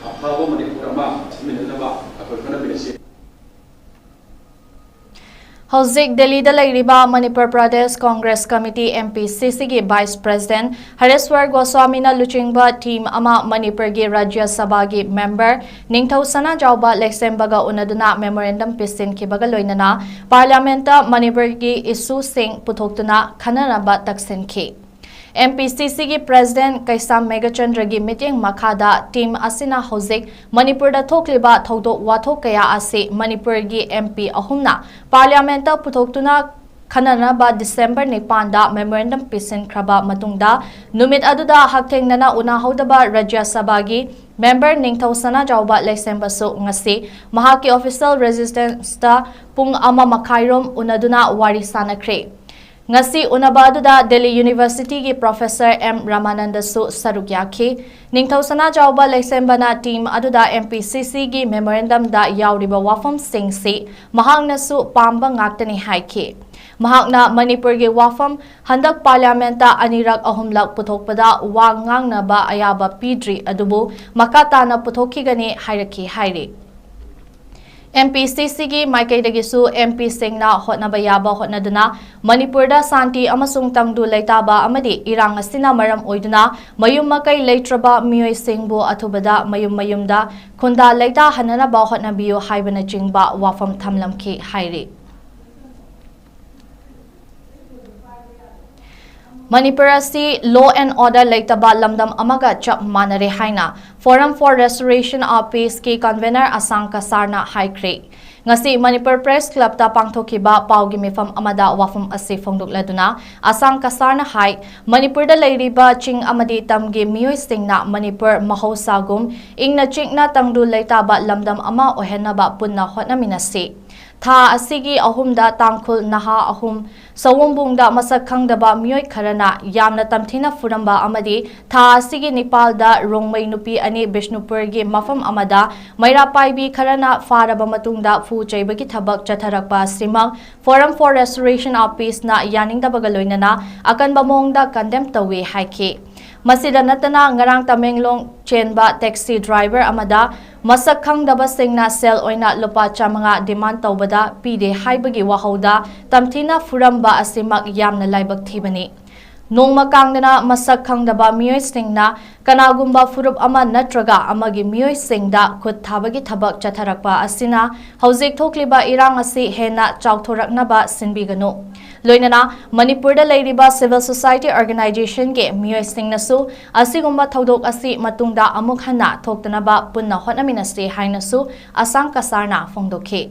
ꯑꯐꯕ ꯃꯅꯤꯄꯨꯔ ꯑꯃ ꯁꯦꯝꯃꯤꯟꯅꯅꯕ ꯑꯩꯈꯣꯏ ꯍꯣꯠꯅꯃꯤꯟꯅꯁꯤ꯫ ꯍꯧꯖꯤꯛ ꯗꯦꯜꯂꯤꯗ ꯂꯩꯔꯤꯕ Manipur Pradesh Congress committee, M P ꯁꯤ ꯁꯤꯒꯤ ꯚꯥꯏꯁ ꯄ꯭ꯔꯦꯁꯤꯗꯦꯟꯠ ꯍꯔꯦꯁ꯭ꯋꯔ ꯒꯣꯁ꯭ꯋꯥꯃꯤꯅ ꯂꯨꯆꯤꯡꯕ ꯇꯤꯝ ꯑꯃ ꯃꯅꯤꯄꯨꯔꯒꯤ ꯔꯥꯖ꯭ꯌ ꯁꯚꯥꯒꯤ ꯃꯦꯝꯕꯔ ꯅꯤꯡꯊꯧ ꯁꯅꯥꯖꯥꯎꯕ ꯂꯩꯁꯦꯝꯕꯒ ꯎꯅꯗꯨꯅ ꯃꯦꯃꯣꯔꯦꯟꯗꯝ ꯄꯤꯁꯤꯟꯈꯤꯕꯒ ꯂꯣꯏꯅꯅ ꯄꯥꯔꯂꯤꯌꯥꯃꯦꯟꯠꯇ ꯃꯅꯤꯄꯨꯔꯒꯤ ꯏꯁꯨꯁꯤꯡ ꯄꯨꯊꯣꯛꯇꯨꯅ ꯈꯟꯅꯅꯕ ꯇꯛꯁꯤꯟꯈꯤ꯫ ꯑꯦꯝ ꯄꯤ ꯁꯤ ꯁꯤꯒꯤ ꯄ꯭ꯔꯦꯁꯤꯗꯦꯟꯠ ꯀꯩꯁꯥꯝ ꯃꯦꯘꯆꯟꯗ꯭ꯔꯒꯤ ꯃꯤꯠꯌꯦꯡ ꯃꯈꯥꯗ ꯇꯤꯝ ꯑꯁꯤꯅ ꯍꯧꯖꯤꯛ ꯃꯅꯤꯄꯨꯔꯗ ꯊꯣꯛꯂꯤꯕ ꯊꯧꯗꯣꯛ ꯋꯥꯊꯣꯛ ꯀꯌꯥ ꯑꯁꯤ ꯃꯅꯤꯄꯨꯔꯒꯤ ꯑꯦꯝ ꯄꯤ ꯑꯍꯨꯝꯅ ꯄꯥꯔꯂꯤꯌꯥꯃꯦꯟꯠꯇ ꯄꯨꯊꯣꯛꯇꯨꯅ ꯈꯟꯅꯅꯕ ꯗꯤꯁꯦꯝꯕꯔ ꯅꯤꯄꯥꯟꯗ ꯃꯦꯃꯣꯔꯦꯟꯗꯝ ꯄꯤꯁꯤꯟꯈ꯭ꯔꯕ ꯃꯇꯨꯡꯗ, ꯅꯨꯃꯤꯠ ꯑꯗꯨꯗ ꯍꯛꯊꯦꯡꯅꯅ ꯎꯅꯍꯧꯗꯕ ꯔꯥꯖ꯭ꯌ ꯁꯚꯥꯒꯤ ꯃꯦꯝꯕꯔ ꯅꯤꯡꯊꯧ ꯁꯅꯥꯖꯥꯎꯕ ꯂꯩꯁꯦꯝꯕꯁꯨ ꯉꯁꯤ ꯃꯍꯥꯛꯀꯤ ꯑꯣꯐꯤꯁꯤꯌꯦꯜ ꯔꯦꯁꯤꯗꯦꯟꯁꯇ ꯄꯨꯡ ꯑꯃ ꯃꯈꯥꯏꯔꯣꯝ ꯎꯅꯗꯨꯅ ꯋꯥꯔꯤ ꯁꯥꯅꯈ꯭ꯔꯦ꯫ ꯉꯁꯤ ꯎꯅꯕ ꯑꯗꯨꯗ ꯗꯦꯜꯂꯤ ꯌꯨꯅꯤꯚꯔꯁꯤꯇꯤꯒꯤ ꯄ꯭ꯔꯣꯐꯦꯁꯔ ꯑꯦꯝ ꯔꯥꯃꯥꯅꯟꯗꯁꯨ ꯁꯔꯨꯛ ꯌꯥꯈꯤ꯫ ꯅꯤꯡꯊꯧ ꯁꯅꯥꯖꯥꯎꯕ ꯂꯩꯁꯦꯝꯕꯅ ꯇꯤꯝ ꯑꯗꯨꯗ ꯑꯦꯝ ꯄꯤ ꯁꯤ ꯁꯤꯒꯤ ꯃꯦꯃꯣꯔꯦꯟꯗꯝꯗ ꯌꯥꯎꯔꯤꯕ ꯋꯥꯐꯝꯁꯤꯡꯁꯤ ꯃꯍꯥꯛꯅꯁꯨ ꯄꯥꯝꯕ ꯉꯥꯛꯇꯅꯤ ꯍꯥꯏꯈꯤ꯫ ꯃꯍꯥꯛꯅ ꯃꯅꯤꯄꯨꯔꯒꯤ ꯋꯥꯐꯝ ꯍꯟꯗꯛ ꯄꯥꯔꯂꯤꯌꯥꯃꯦꯟꯠꯇ ꯑꯅꯤꯔꯛ ꯑꯍꯨꯝꯂꯛ ꯄꯨꯊꯣꯛꯄꯗ ꯋꯥ ꯉꯥꯡꯅꯕ ꯑꯌꯥꯕ ꯄꯤꯗ꯭ꯔꯤ, ꯑꯗꯨꯕꯨ ꯃꯈꯥ ꯇꯥꯅ ꯄꯨꯊꯣꯛꯈꯤꯒꯅꯤ ꯍꯥꯏꯔꯛꯈꯤ ꯍꯥꯏꯔꯤ꯫ ꯑꯦꯝ ꯄꯤ ꯁꯤ ꯁꯤꯒꯤ ꯃꯥꯏꯀꯩꯗꯒꯤꯁꯨ ꯑꯦꯝ ꯄꯤꯁꯤꯡꯅ ꯍꯣꯠꯅꯕ ꯌꯥꯕ ꯍꯣꯠꯅꯗꯨꯅ ꯃꯅꯤꯄꯨꯔꯗ ꯁꯥꯟꯇꯤ ꯑꯃꯁꯨꯡ ꯇꯪꯗꯨ ꯂꯩꯇꯥꯕ ꯑꯃꯗꯤ ꯏꯔꯥꯡ ꯑꯁꯤꯅ ꯃꯔꯝ ꯑꯣꯏꯗꯨꯅ ꯃꯌꯨꯝ ꯃꯀꯩ ꯂꯩꯇ꯭ꯔꯕ ꯃꯤꯑꯣꯏꯁꯤꯡꯕꯨ ꯑꯊꯨꯕꯗ ꯃꯌꯨꯝ ꯃꯌꯨꯝꯗ ꯈꯨꯟꯗꯥ ꯂꯩꯇꯥꯍꯟꯅꯅꯕ ꯍꯣꯠꯅꯕꯤꯌꯨ ꯍꯥꯏꯕꯅꯆꯤꯡꯕ ꯋꯥꯐꯝ ꯊꯝꯂꯝꯈꯤ ꯍꯥꯏꯔꯤ꯫ ꯃꯅꯤꯄꯨꯔ ꯑꯁꯤ law and order ꯂꯩꯇꯕ ꯂꯝꯗꯝ ꯑꯃꯒ ꯆꯞ ꯃꯥꯟꯅꯔꯦ ꯍꯥꯏꯅ Forum for Restoration of Peace ꯀꯤ convener ꯑꯁꯥꯡ ꯀꯁꯥꯔꯅ ꯍꯥꯏꯈ꯭ꯔꯦ꯫ ꯉꯁꯤ ꯃꯅꯤꯄꯨꯔ ꯄ꯭ꯔꯦꯁ ꯀ꯭ꯂꯕꯇ ꯄꯥꯡꯊꯣꯛꯈꯤꯕ ꯄꯥꯎꯒꯤ ꯃꯤꯐꯝ ꯑꯃꯗ ꯋꯥꯐꯝ ꯑꯁꯤ ꯐꯣꯡꯗꯣꯛꯂꯗꯨꯅ ꯑꯁꯥꯡ ꯀꯁꯥꯔꯅ ꯍꯥꯏ, ꯃꯅꯤꯄꯨꯔꯗ ꯂꯩꯔꯤꯕ ꯆꯤꯡ ꯑꯃꯗꯤ ꯇꯝꯒꯤ ꯃꯤꯑꯣꯏꯁꯤꯡꯅ ꯃꯅꯤꯄꯨꯔ ꯃꯍꯧꯁꯥꯒꯨꯝ ꯏꯪꯅ ꯆꯤꯛꯅ ꯇꯪꯗꯨ ꯂꯩꯇꯥꯕ ꯂꯝꯗꯝ ꯑꯃ ꯑꯣꯏꯍꯟꯅꯕ ꯄꯨꯟꯅ ꯍꯣꯠꯅꯃꯤꯟꯅꯁꯤ꯫ ꯊꯥ ꯑꯁꯤꯒꯤ ꯑꯍꯨꯝꯗ ꯇꯥꯡꯈꯨꯜ ꯅꯍꯥ ꯑꯍꯨꯝ ꯁꯑꯣꯝꯕꯨꯡꯗ ꯃꯁꯛ ꯈꯪꯗꯕ ꯃꯤꯑꯣꯏ ꯈꯔꯅ ꯌꯥꯝꯅ ꯇꯝꯊꯤꯅ ꯐꯨꯔꯝꯕ ꯑꯃꯗꯤ ꯊꯥ ꯑꯁꯤꯒꯤ ꯅꯤꯄꯥꯜꯗ ꯔꯣꯡꯃꯩ ꯅꯨꯄꯤ ꯑꯅꯤ ꯕꯤꯁꯅꯨꯄꯨꯔꯒꯤ ꯃꯐꯝ ꯑꯃꯗ ꯃꯩꯔꯥ ꯄꯥꯏꯕꯤ ꯈꯔꯅ ꯐꯥꯔꯕ ꯃꯇꯨꯡꯗ ꯐꯨ ꯆꯩꯕꯒꯤ ꯊꯕꯛ ꯆꯠꯊꯔꯛꯄ ꯑꯁꯤꯃꯛ Forum for Restoration of Peace ꯅ ꯌꯥꯅꯤꯡꯗꯕꯒ ꯂꯣꯏꯅꯅ ꯑꯀꯟꯕ ꯃꯑꯣꯡꯗ condemn ꯇꯧꯏ ꯍꯥꯏꯈꯤ꯫ ꯃꯁꯤꯗ ꯅꯠꯇꯅ ꯉꯔꯥꯡ ꯇꯃꯦꯡꯂꯣꯡ ꯆꯦꯟꯕ taxi driver ꯑꯃꯗ ꯃꯁꯛ ꯈꯪꯗꯕꯁꯤꯡꯅ ꯁꯦꯜ ꯑꯣꯏꯅ ꯂꯨꯄꯥ ꯆꯥꯃꯉꯥ demand ꯇꯧꯕꯗ ꯄꯤꯗꯦ ꯍꯥꯏꯕꯒꯤ ꯋꯥꯍꯧꯗ ꯇꯝꯊꯤꯅ ꯐꯨꯔꯝꯕ ꯑꯁꯤꯃꯛ ꯌꯥꯝꯅ ꯂꯥꯏꯕꯛ ꯊꯤꯕꯅꯤ꯫ ꯅꯣꯡꯃ ꯀꯥꯡꯗꯅ ꯃꯁꯛ ꯈꯪꯗꯕ ꯃꯤꯑꯣꯏꯁꯤꯡꯅ ꯀꯅꯥꯒꯨꯝꯕ ꯐꯨꯔꯨꯞ ꯑꯃ ꯅꯠꯇ꯭ꯔꯒ ꯑꯃꯒꯤ ꯃꯤꯑꯣꯏꯁꯤꯡꯗ ꯈꯨꯠ ꯊꯥꯕꯒꯤ ꯊꯕꯛ ꯆꯠꯊꯔꯛꯄ ꯑꯁꯤꯅ ꯍꯧꯖꯤꯛ ꯊꯣꯛꯂꯤꯕ ꯏꯔꯥꯡ ꯑꯁꯤ ꯍꯦꯟꯅ ꯆꯥꯎꯊꯣꯔꯛꯅꯕ ꯁꯤꯟꯕꯤꯒꯅꯨ꯫ ꯂꯣꯏꯅꯅ ꯃꯅꯤꯄꯨꯔꯗ ꯂꯩꯔꯤꯕ civil society organization ꯒꯤ ꯃꯤꯑꯣꯏꯁꯤꯡꯅꯁꯨ ꯑꯁꯤꯒꯨꯝꯕ ꯊꯧꯗꯣꯛ ꯑꯁꯤ ꯃꯇꯨꯡꯗ ꯑꯃꯨꯛ ꯍꯟꯅ ꯊꯣꯛꯇꯅꯕ ꯄꯨꯟꯅ ꯍꯣꯠꯅꯃꯤꯟꯅꯁꯤ ꯍꯥꯏꯅꯁꯨ ꯑꯁꯥꯡ ꯀꯁꯥꯔꯅ ꯐꯣꯡꯗꯣꯛꯈꯤ꯫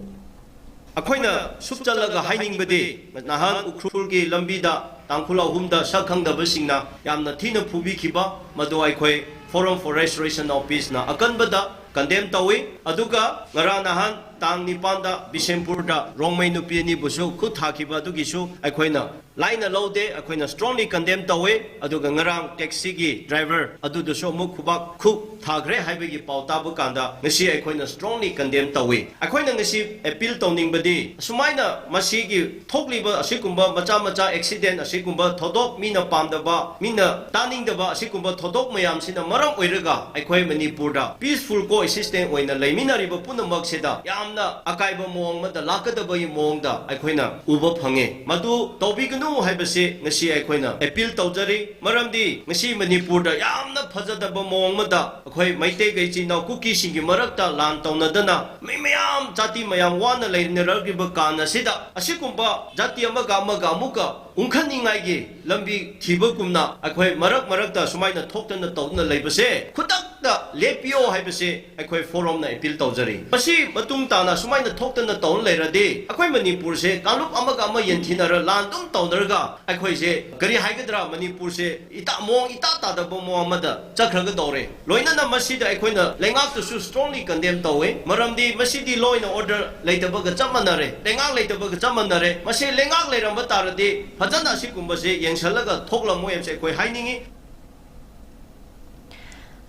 ꯑꯩꯈꯣꯏꯅ ꯁꯨꯞꯆꯜꯂꯒ ꯍꯥꯏꯅꯤꯡꯕꯗꯤ, ꯅꯍꯥꯟ ꯎꯈ꯭ꯔꯨꯜꯒꯤ ꯂꯝꯕꯤꯗ ꯇꯥꯡꯈꯨꯜ ꯑꯍꯨꯝꯗ ꯁꯛ ꯈꯪꯗꯕꯁꯤꯡꯅ ꯌꯥꯝꯅ ꯊꯤꯅ ꯐꯨꯕꯤꯈꯤꯕ, ꯃꯗꯨ ꯑꯩꯈꯣꯏ Forum for Restoration of Peace ꯅ ꯑꯀꯟꯕꯗ condemn ꯇꯧꯏ꯫ ꯑꯗꯨꯒ ꯉꯔꯥꯡ ꯅꯍꯥꯟ ꯇꯥꯡ ꯅꯤꯄꯥꯟꯗ ꯕꯤꯁꯦꯝꯄꯨꯔꯗ ꯔꯣꯡꯃꯩ ꯅꯨꯄꯤ ꯑꯅꯤꯕꯨꯁꯨ ꯈꯨꯠ ꯊꯥꯈꯤꯕ ꯑꯗꯨꯒꯤꯁꯨ ꯑꯩꯈꯣꯏꯅ ꯂꯥꯏꯅ ꯂꯧꯗꯦ, ꯑꯩꯈꯣꯏꯅ strongly condemn ꯇꯧꯏ꯫ ꯑꯗꯨꯒ ꯉꯔꯥꯡ taxi ꯒꯤ driver ꯑꯗꯨꯗꯁꯨ ꯑꯃꯨꯛ ꯈꯨꯕꯥꯛ ꯈꯨꯛ ꯊꯥꯈ꯭ꯔꯦ ꯍꯥꯏꯕꯒꯤ ꯄꯥꯎ ꯇꯥꯕ ꯀꯥꯟꯗ ꯉꯁꯤ ꯑꯩꯈꯣꯏꯅ strongly condemn ꯇꯧꯏ꯫ ꯑꯩꯈꯣꯏꯅ ꯉꯁꯤ appeal ꯇꯧꯅꯤꯡꯕꯗꯤ, ꯑꯁꯨꯃꯥꯏꯅ ꯃꯁꯤꯒꯤ ꯊꯣꯛꯂꯤꯕ ꯑꯁꯤꯒꯨꯝꯕ ꯃꯆꯥ ꯃꯆꯥ accident, ꯑꯁꯤꯒꯨꯝꯕ ꯊꯧꯗꯣꯛ, ꯃꯤꯅ ꯄꯥꯝꯗꯕ, ꯃꯤꯅ ꯇꯥꯅꯤꯡꯗꯕ ꯑꯁꯤꯒꯨꯝꯕ ꯊꯧꯗꯣꯛ ꯃꯌꯥꯝꯁꯤꯅ ꯃꯔꯝ ꯑꯣꯏꯔꯒ ꯑꯩꯈꯣꯏ ꯃꯅꯤꯄꯨꯔꯗ peaceful coexistence ꯑꯣꯏꯅ ꯂꯩꯃꯤꯟꯅꯔꯤꯕ ꯄꯨꯝꯅꯃꯛꯁꯤꯗ ꯌꯥꯝꯅ ꯑꯀꯥꯏꯕ ꯃꯑꯣꯡ ꯑꯃꯗ ꯂꯥꯛꯀꯗꯕꯒꯤ ꯃꯑꯣꯡꯗ ꯑꯩꯈꯣꯏꯅ ꯎꯕ ꯐꯪꯉꯦ꯫ ꯃꯗꯨ ꯇꯧꯕꯤꯒꯅꯨ ꯍꯥꯏꯕꯁꯤ ꯉꯁꯤ ꯑꯩꯈꯣꯏꯅ appeal ꯇꯧꯖꯔꯤ꯫ ꯃꯔꯝꯗꯤ ꯉꯁꯤ ꯃꯅꯤꯄꯨꯔꯗ ꯌꯥꯝꯅ ꯐꯖꯗꯕ ꯃꯑꯣꯡ ꯑꯃꯗ ꯑꯩꯈꯣꯏ ꯃꯩꯇꯩꯒ ꯏꯆꯤꯟ ꯏꯅꯥꯎ ꯀꯨꯀꯤꯁꯤꯡꯒꯤ ꯃꯔꯛꯇ ꯂꯥꯟ ꯇꯧꯅꯗꯅ ꯃꯤ ꯃꯌꯥꯝ, ꯖꯥꯇꯤ ꯃꯌꯥꯝ ꯋꯥꯅ ꯂꯩꯅꯔꯛꯂꯤꯕ ꯀꯥꯟ ꯑꯁꯤꯗ ꯑꯁꯤꯒꯨꯝꯕ ꯖꯥꯇꯤ ꯑꯃꯒ ꯑꯃꯒ ꯑꯃꯨꯛꯀ ꯎꯪꯈꯠꯅꯤꯡꯉꯥꯏꯒꯤ ꯂꯝꯕꯤ ꯊꯤꯕꯒꯨꯝꯅ ꯑꯩꯈꯣꯏ ꯃꯔꯛ ꯃꯔꯛꯇ ꯁꯨꯃꯥꯏꯅ ꯊꯣꯛꯇꯅ ꯇꯧꯗꯨꯅ ꯂꯩꯕꯁꯦ ꯈꯨꯗꯛꯇ ꯂꯦꯞꯄꯤꯌꯣ ꯍꯥꯏꯕꯁꯦ ꯑꯩꯈꯣꯏ ꯐꯣꯔꯝꯅ ꯑꯦꯄꯤꯜ ꯇꯧꯖꯔꯤ꯫ ꯃꯁꯤ ꯃꯇꯨꯡ ꯇꯥꯅ ꯁꯨꯃꯥꯏꯅ ꯊꯣꯛꯇꯅ ꯇꯧꯔ ꯂꯩꯔꯗꯤ ꯑꯩꯈꯣꯏ ꯃꯅꯤꯄꯨꯔꯁꯦ ꯀꯥꯡꯂꯨꯞ ꯑꯃꯒ ꯑꯃ ꯌꯦꯟꯊꯤꯅꯔ ꯂꯥꯟ ꯑꯗꯨꯝ ꯇꯧꯅꯔꯒ ꯑꯩꯈꯣꯏꯁꯦ ꯀꯔꯤ ꯍꯥꯏꯒꯗ꯭ꯔꯥ, ꯃꯅꯤꯄꯨꯔꯁꯦ ꯏꯇꯥ ꯃꯑꯣꯡ ꯏꯇꯥ ꯇꯥꯗꯕ ꯃꯑꯣꯡ ꯑꯃꯗ ꯆꯠꯈ꯭ꯔꯒꯗꯧꯔꯦ꯫ ꯂꯣꯏꯅꯅ ꯃꯁꯤꯗ ꯑꯩꯈꯣꯏꯅ ꯂꯩꯉꯥꯛꯇꯁꯨ strongly condemn ꯇꯧꯋꯦ꯫ ꯃꯔꯝꯗꯤ ꯃꯁꯤꯗꯤ law and order ꯂꯩꯇꯕꯒ ꯆꯞ ꯃꯥꯟꯅꯔꯦ, ꯂꯩꯉꯥꯛ ꯂꯩꯇꯕꯒ ꯆꯞ ꯃꯥꯟꯅꯔꯦ꯫ ꯃꯁꯤ ꯂꯩꯉꯥꯛ ꯂꯩꯔꯝꯕ ꯇꯥꯔꯗꯤ ꯐꯖꯅ ꯑꯁꯤꯒꯨꯝꯕꯁꯦ ꯌꯦꯡꯁꯜꯂꯒ ꯊꯣꯛꯂꯝꯃꯣꯏ ꯍꯥꯏꯕꯁꯦ ꯑꯩꯈꯣꯏ ꯍꯥꯏꯅꯤꯡꯉꯤ꯫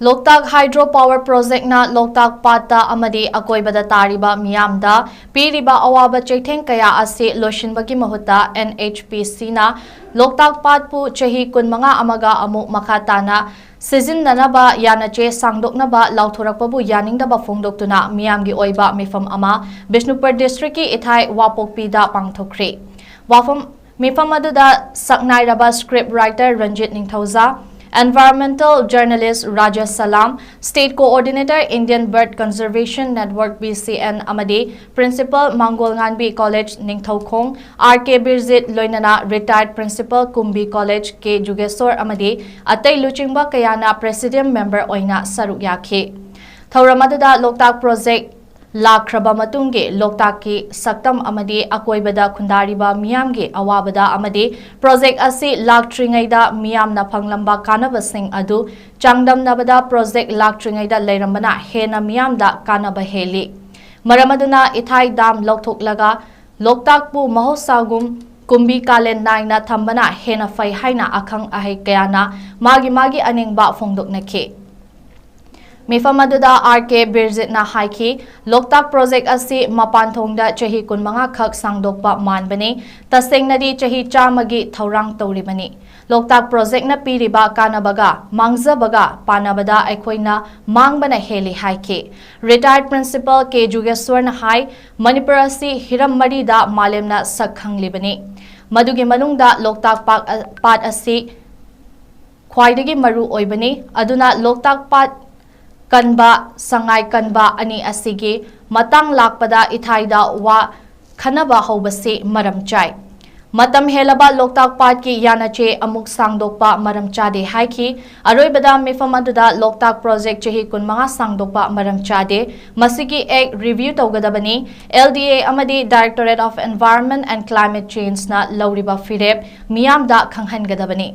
ꯂꯣꯛꯇꯥꯛ ꯍꯥꯏꯗ꯭ꯔꯣ ꯄꯥꯋꯔ ꯄ꯭ꯔꯣꯖꯦꯛꯅ ꯂꯣꯛꯇꯥꯛ ꯄꯥꯠꯇ ꯑꯃꯗꯤ ꯑꯀꯣꯏꯕꯗ ꯇꯥꯔꯤꯕ ꯃꯤꯌꯥꯝꯗ ꯄꯤꯔꯤꯕ ꯑꯋꯥꯕ ꯆꯩꯊꯦꯡ ꯀꯌꯥ ꯑꯁꯤ ꯂꯣꯏꯁꯤꯟꯕꯒꯤ ꯃꯍꯨꯠꯇ NHPCꯅ ꯂꯣꯛꯇꯥꯛ ꯄꯥꯠꯄꯨ ꯆꯍꯤ ꯀꯨꯟꯃꯉꯥ ꯑꯃꯒ ꯑꯃꯨꯛ ꯃꯈꯥ ꯇꯥꯅ ꯁꯤꯖꯤꯟꯅꯅꯕ ꯌꯥꯅꯆꯦ ꯁꯥꯡꯗꯣꯛꯅꯕ ꯂꯥꯎꯊꯣꯔꯛꯄꯕꯨ ꯌꯥꯅꯤꯡꯗꯕ ꯐꯣꯡꯗꯣꯛꯇꯨꯅ ꯃꯤꯌꯥꯝꯒꯤ ꯑꯣꯏꯕ ꯃꯤꯐꯝ ꯑꯃ ꯕꯤꯁꯅꯨꯄꯨꯔ ꯗꯤꯁꯇ꯭ꯔꯤꯛꯀꯤ ꯏꯊꯥꯏ ꯋꯥꯄꯣꯛꯄꯤꯗ ꯄꯥꯡꯊꯣꯛꯈ꯭ꯔꯦ꯫ ꯋꯥꯐꯝ ꯃꯤꯐꯝ ꯑꯗꯨꯗ ꯁꯛꯅꯥꯏꯔꯕ script writer Ranjit ꯅꯤꯡꯊꯧꯖꯥ, environmental journalist Rajesh ꯁꯂꯥꯝ, state coordinator Indian Bird Conservation Network, BCN, ꯑꯃꯗꯤ principal ꯃꯥꯡꯒꯣꯜꯉꯥꯟꯕꯤ College Ningthoukhong, R K ꯕꯤꯔꯖꯤꯠ, ꯂꯣꯏꯅꯅ retired principal ꯀꯨꯝꯕꯤ College, K Jugeshor, ꯑꯃꯗꯤ ꯑꯇꯩ ꯂꯨꯆꯤꯡꯕ ꯀꯌꯥꯅ presidium member ꯑꯣꯏꯅ ꯁꯔꯨꯛ ꯌꯥꯈꯤ꯫ ꯊꯧꯔꯝ ꯑꯗꯨꯗ ꯂꯣꯛꯇꯥꯛ project ꯂꯥꯛꯈ꯭ꯔꯕ ꯃꯇꯨꯡꯒꯤ ꯂꯣꯛꯇꯥꯛꯀꯤ ꯁꯛꯇꯝ ꯑꯃꯗꯤ ꯑꯀꯣꯏꯕꯗ ꯈꯨꯟꯗꯥꯔꯤꯕ ꯃꯤꯌꯥꯝꯒꯤ ꯑꯋꯥꯕꯗ ꯑꯃꯗꯤ project ꯑꯁꯤ ꯂꯥꯛꯇ꯭ꯔꯤꯉꯩꯗ ꯃꯤꯌꯥꯝꯅ ꯐꯪꯂꯝꯕ ꯀꯥꯟꯅꯕꯁꯤꯡ ꯑꯗꯨ ꯆꯥꯡꯗꯝꯅꯕꯗ project ꯂꯥꯛꯇ꯭ꯔꯤꯉꯩꯗ ꯂꯩꯔꯝꯕꯅ ꯍꯦꯟꯅ ꯃꯤꯌꯥꯝꯗ ꯀꯥꯟꯅꯕ ꯍꯦꯜꯂꯤ꯫ ꯃꯔꯝ ꯑꯗꯨꯅ ꯏꯊꯥꯏ dam ꯂꯧꯊꯣꯛꯂꯒ ꯂꯣꯛꯇꯥꯛꯄꯨ ꯃꯍꯧꯁꯥꯒꯨꯝ ꯀꯨꯝꯕꯤ ꯀꯥꯂꯦꯟ ꯅꯥꯏꯅ ꯊꯝꯕꯅ ꯍꯦꯟꯅ ꯐꯩ ꯍꯥꯏꯅ ꯑꯈꯪ ꯑꯍꯩ ꯀꯌꯥꯅ ꯃꯥꯒꯤ ꯃꯥꯒꯤ ꯑꯅꯤꯡꯕ ꯐꯣꯡꯗꯣꯛꯅꯈꯤ꯫ ꯃꯤꯐꯝ ꯑꯗꯨꯗ R K ꯕꯤꯔꯖꯤꯠꯅ ꯍꯥꯏꯈꯤ, ꯂꯣꯛꯇꯥꯛ project ꯑꯁꯤ ꯃꯄꯥꯟ ꯊꯣꯡꯗ ꯆꯍꯤ ꯀꯨꯟꯃꯉꯥ ꯈꯛ ꯁꯥꯡꯗꯣꯛꯄ ꯃꯥꯟꯕꯅꯤ, ꯇꯁꯦꯡꯅꯗꯤ ꯆꯍꯤ ꯆꯥꯝꯃꯒꯤ ꯊꯧꯔꯥꯡ ꯇꯧꯔꯤꯕꯅꯤ꯫ ꯂꯣꯛꯇꯥꯛ projectꯅ ꯄꯤꯔꯤꯕ ꯀꯥꯟꯅꯕꯒ ꯃꯥꯡꯖꯕꯒ ꯄꯥꯟꯅꯕꯗ ꯑꯩꯈꯣꯏꯅ ꯃꯥꯡꯕꯅ ꯍꯦꯜꯂꯤ ꯍꯥꯏꯈꯤ꯫ Retired principal K ꯖꯨꯒꯦꯁ꯭ꯋꯔꯅ ꯍꯥꯏ, ꯃꯅꯤꯄꯨꯔ ꯑꯁꯤ ꯍꯤꯔꯝ ꯃꯔꯤꯗ ꯃꯥꯂꯦꯝꯅ ꯁꯛ ꯈꯪꯂꯤꯕꯅꯤ꯫ ꯃꯗꯨꯒꯤ ꯃꯅꯨꯡꯗ ꯂꯣꯛꯇꯥꯛ ꯄꯥꯛ-, ꯄꯥꯠ ꯑꯁꯤ ꯈ꯭ꯋꯥꯏꯗꯒꯤ ꯃꯔꯨ ꯑꯣꯏꯕꯅꯤ꯫ ꯑꯗꯨꯅ ꯂꯣꯛꯇꯥꯛ ꯄꯥꯠ ꯀꯟꯕ, ꯁꯉꯥꯏ ꯀꯟꯕ ꯑꯅꯤ ꯑꯁꯤꯒꯤ ꯃꯇꯥꯡ ꯂꯥꯛꯄꯗ ꯏꯊꯥꯏꯗ ꯋꯥ ꯈꯟꯅꯕ ꯍꯧꯕꯁꯤ ꯃꯔꯝ ꯆꯥꯏ꯫ ꯃꯇꯝ ꯍꯦꯜꯂꯕ ꯂꯣꯛꯇꯥꯛ ꯄꯥꯠꯀꯤ ꯌꯥꯅꯆꯦ ꯑꯃꯨꯛ ꯁꯥꯡꯗꯣꯛꯄ ꯃꯔꯝ ꯆꯥꯗꯦ ꯍꯥꯏꯈꯤ꯫ ꯑꯔꯣꯏꯕꯗ ꯃꯤꯐꯝ ꯑꯗꯨꯗ ꯂꯣꯛꯇꯥꯛ ꯄ꯭ꯔꯣꯖꯦꯛ ꯆꯍꯤ ꯀꯨꯟꯃꯉꯥ ꯁꯥꯡꯗꯣꯛꯄ ꯃꯔꯝ ꯆꯥꯗꯦ, ꯃꯁꯤꯒꯤ ꯑꯦꯛ ꯔꯤꯚ꯭ꯌꯨ ꯇꯧꯒꯗꯕꯅꯤ, L D A ꯑꯃꯗꯤ Directorate of Environment and Climate Changeꯅ ꯂꯧꯔꯤꯕ ꯐꯤꯔꯦꯞ ꯃꯤꯌꯥꯝꯗ ꯈꯪꯍꯟꯒꯗꯕꯅꯤ꯫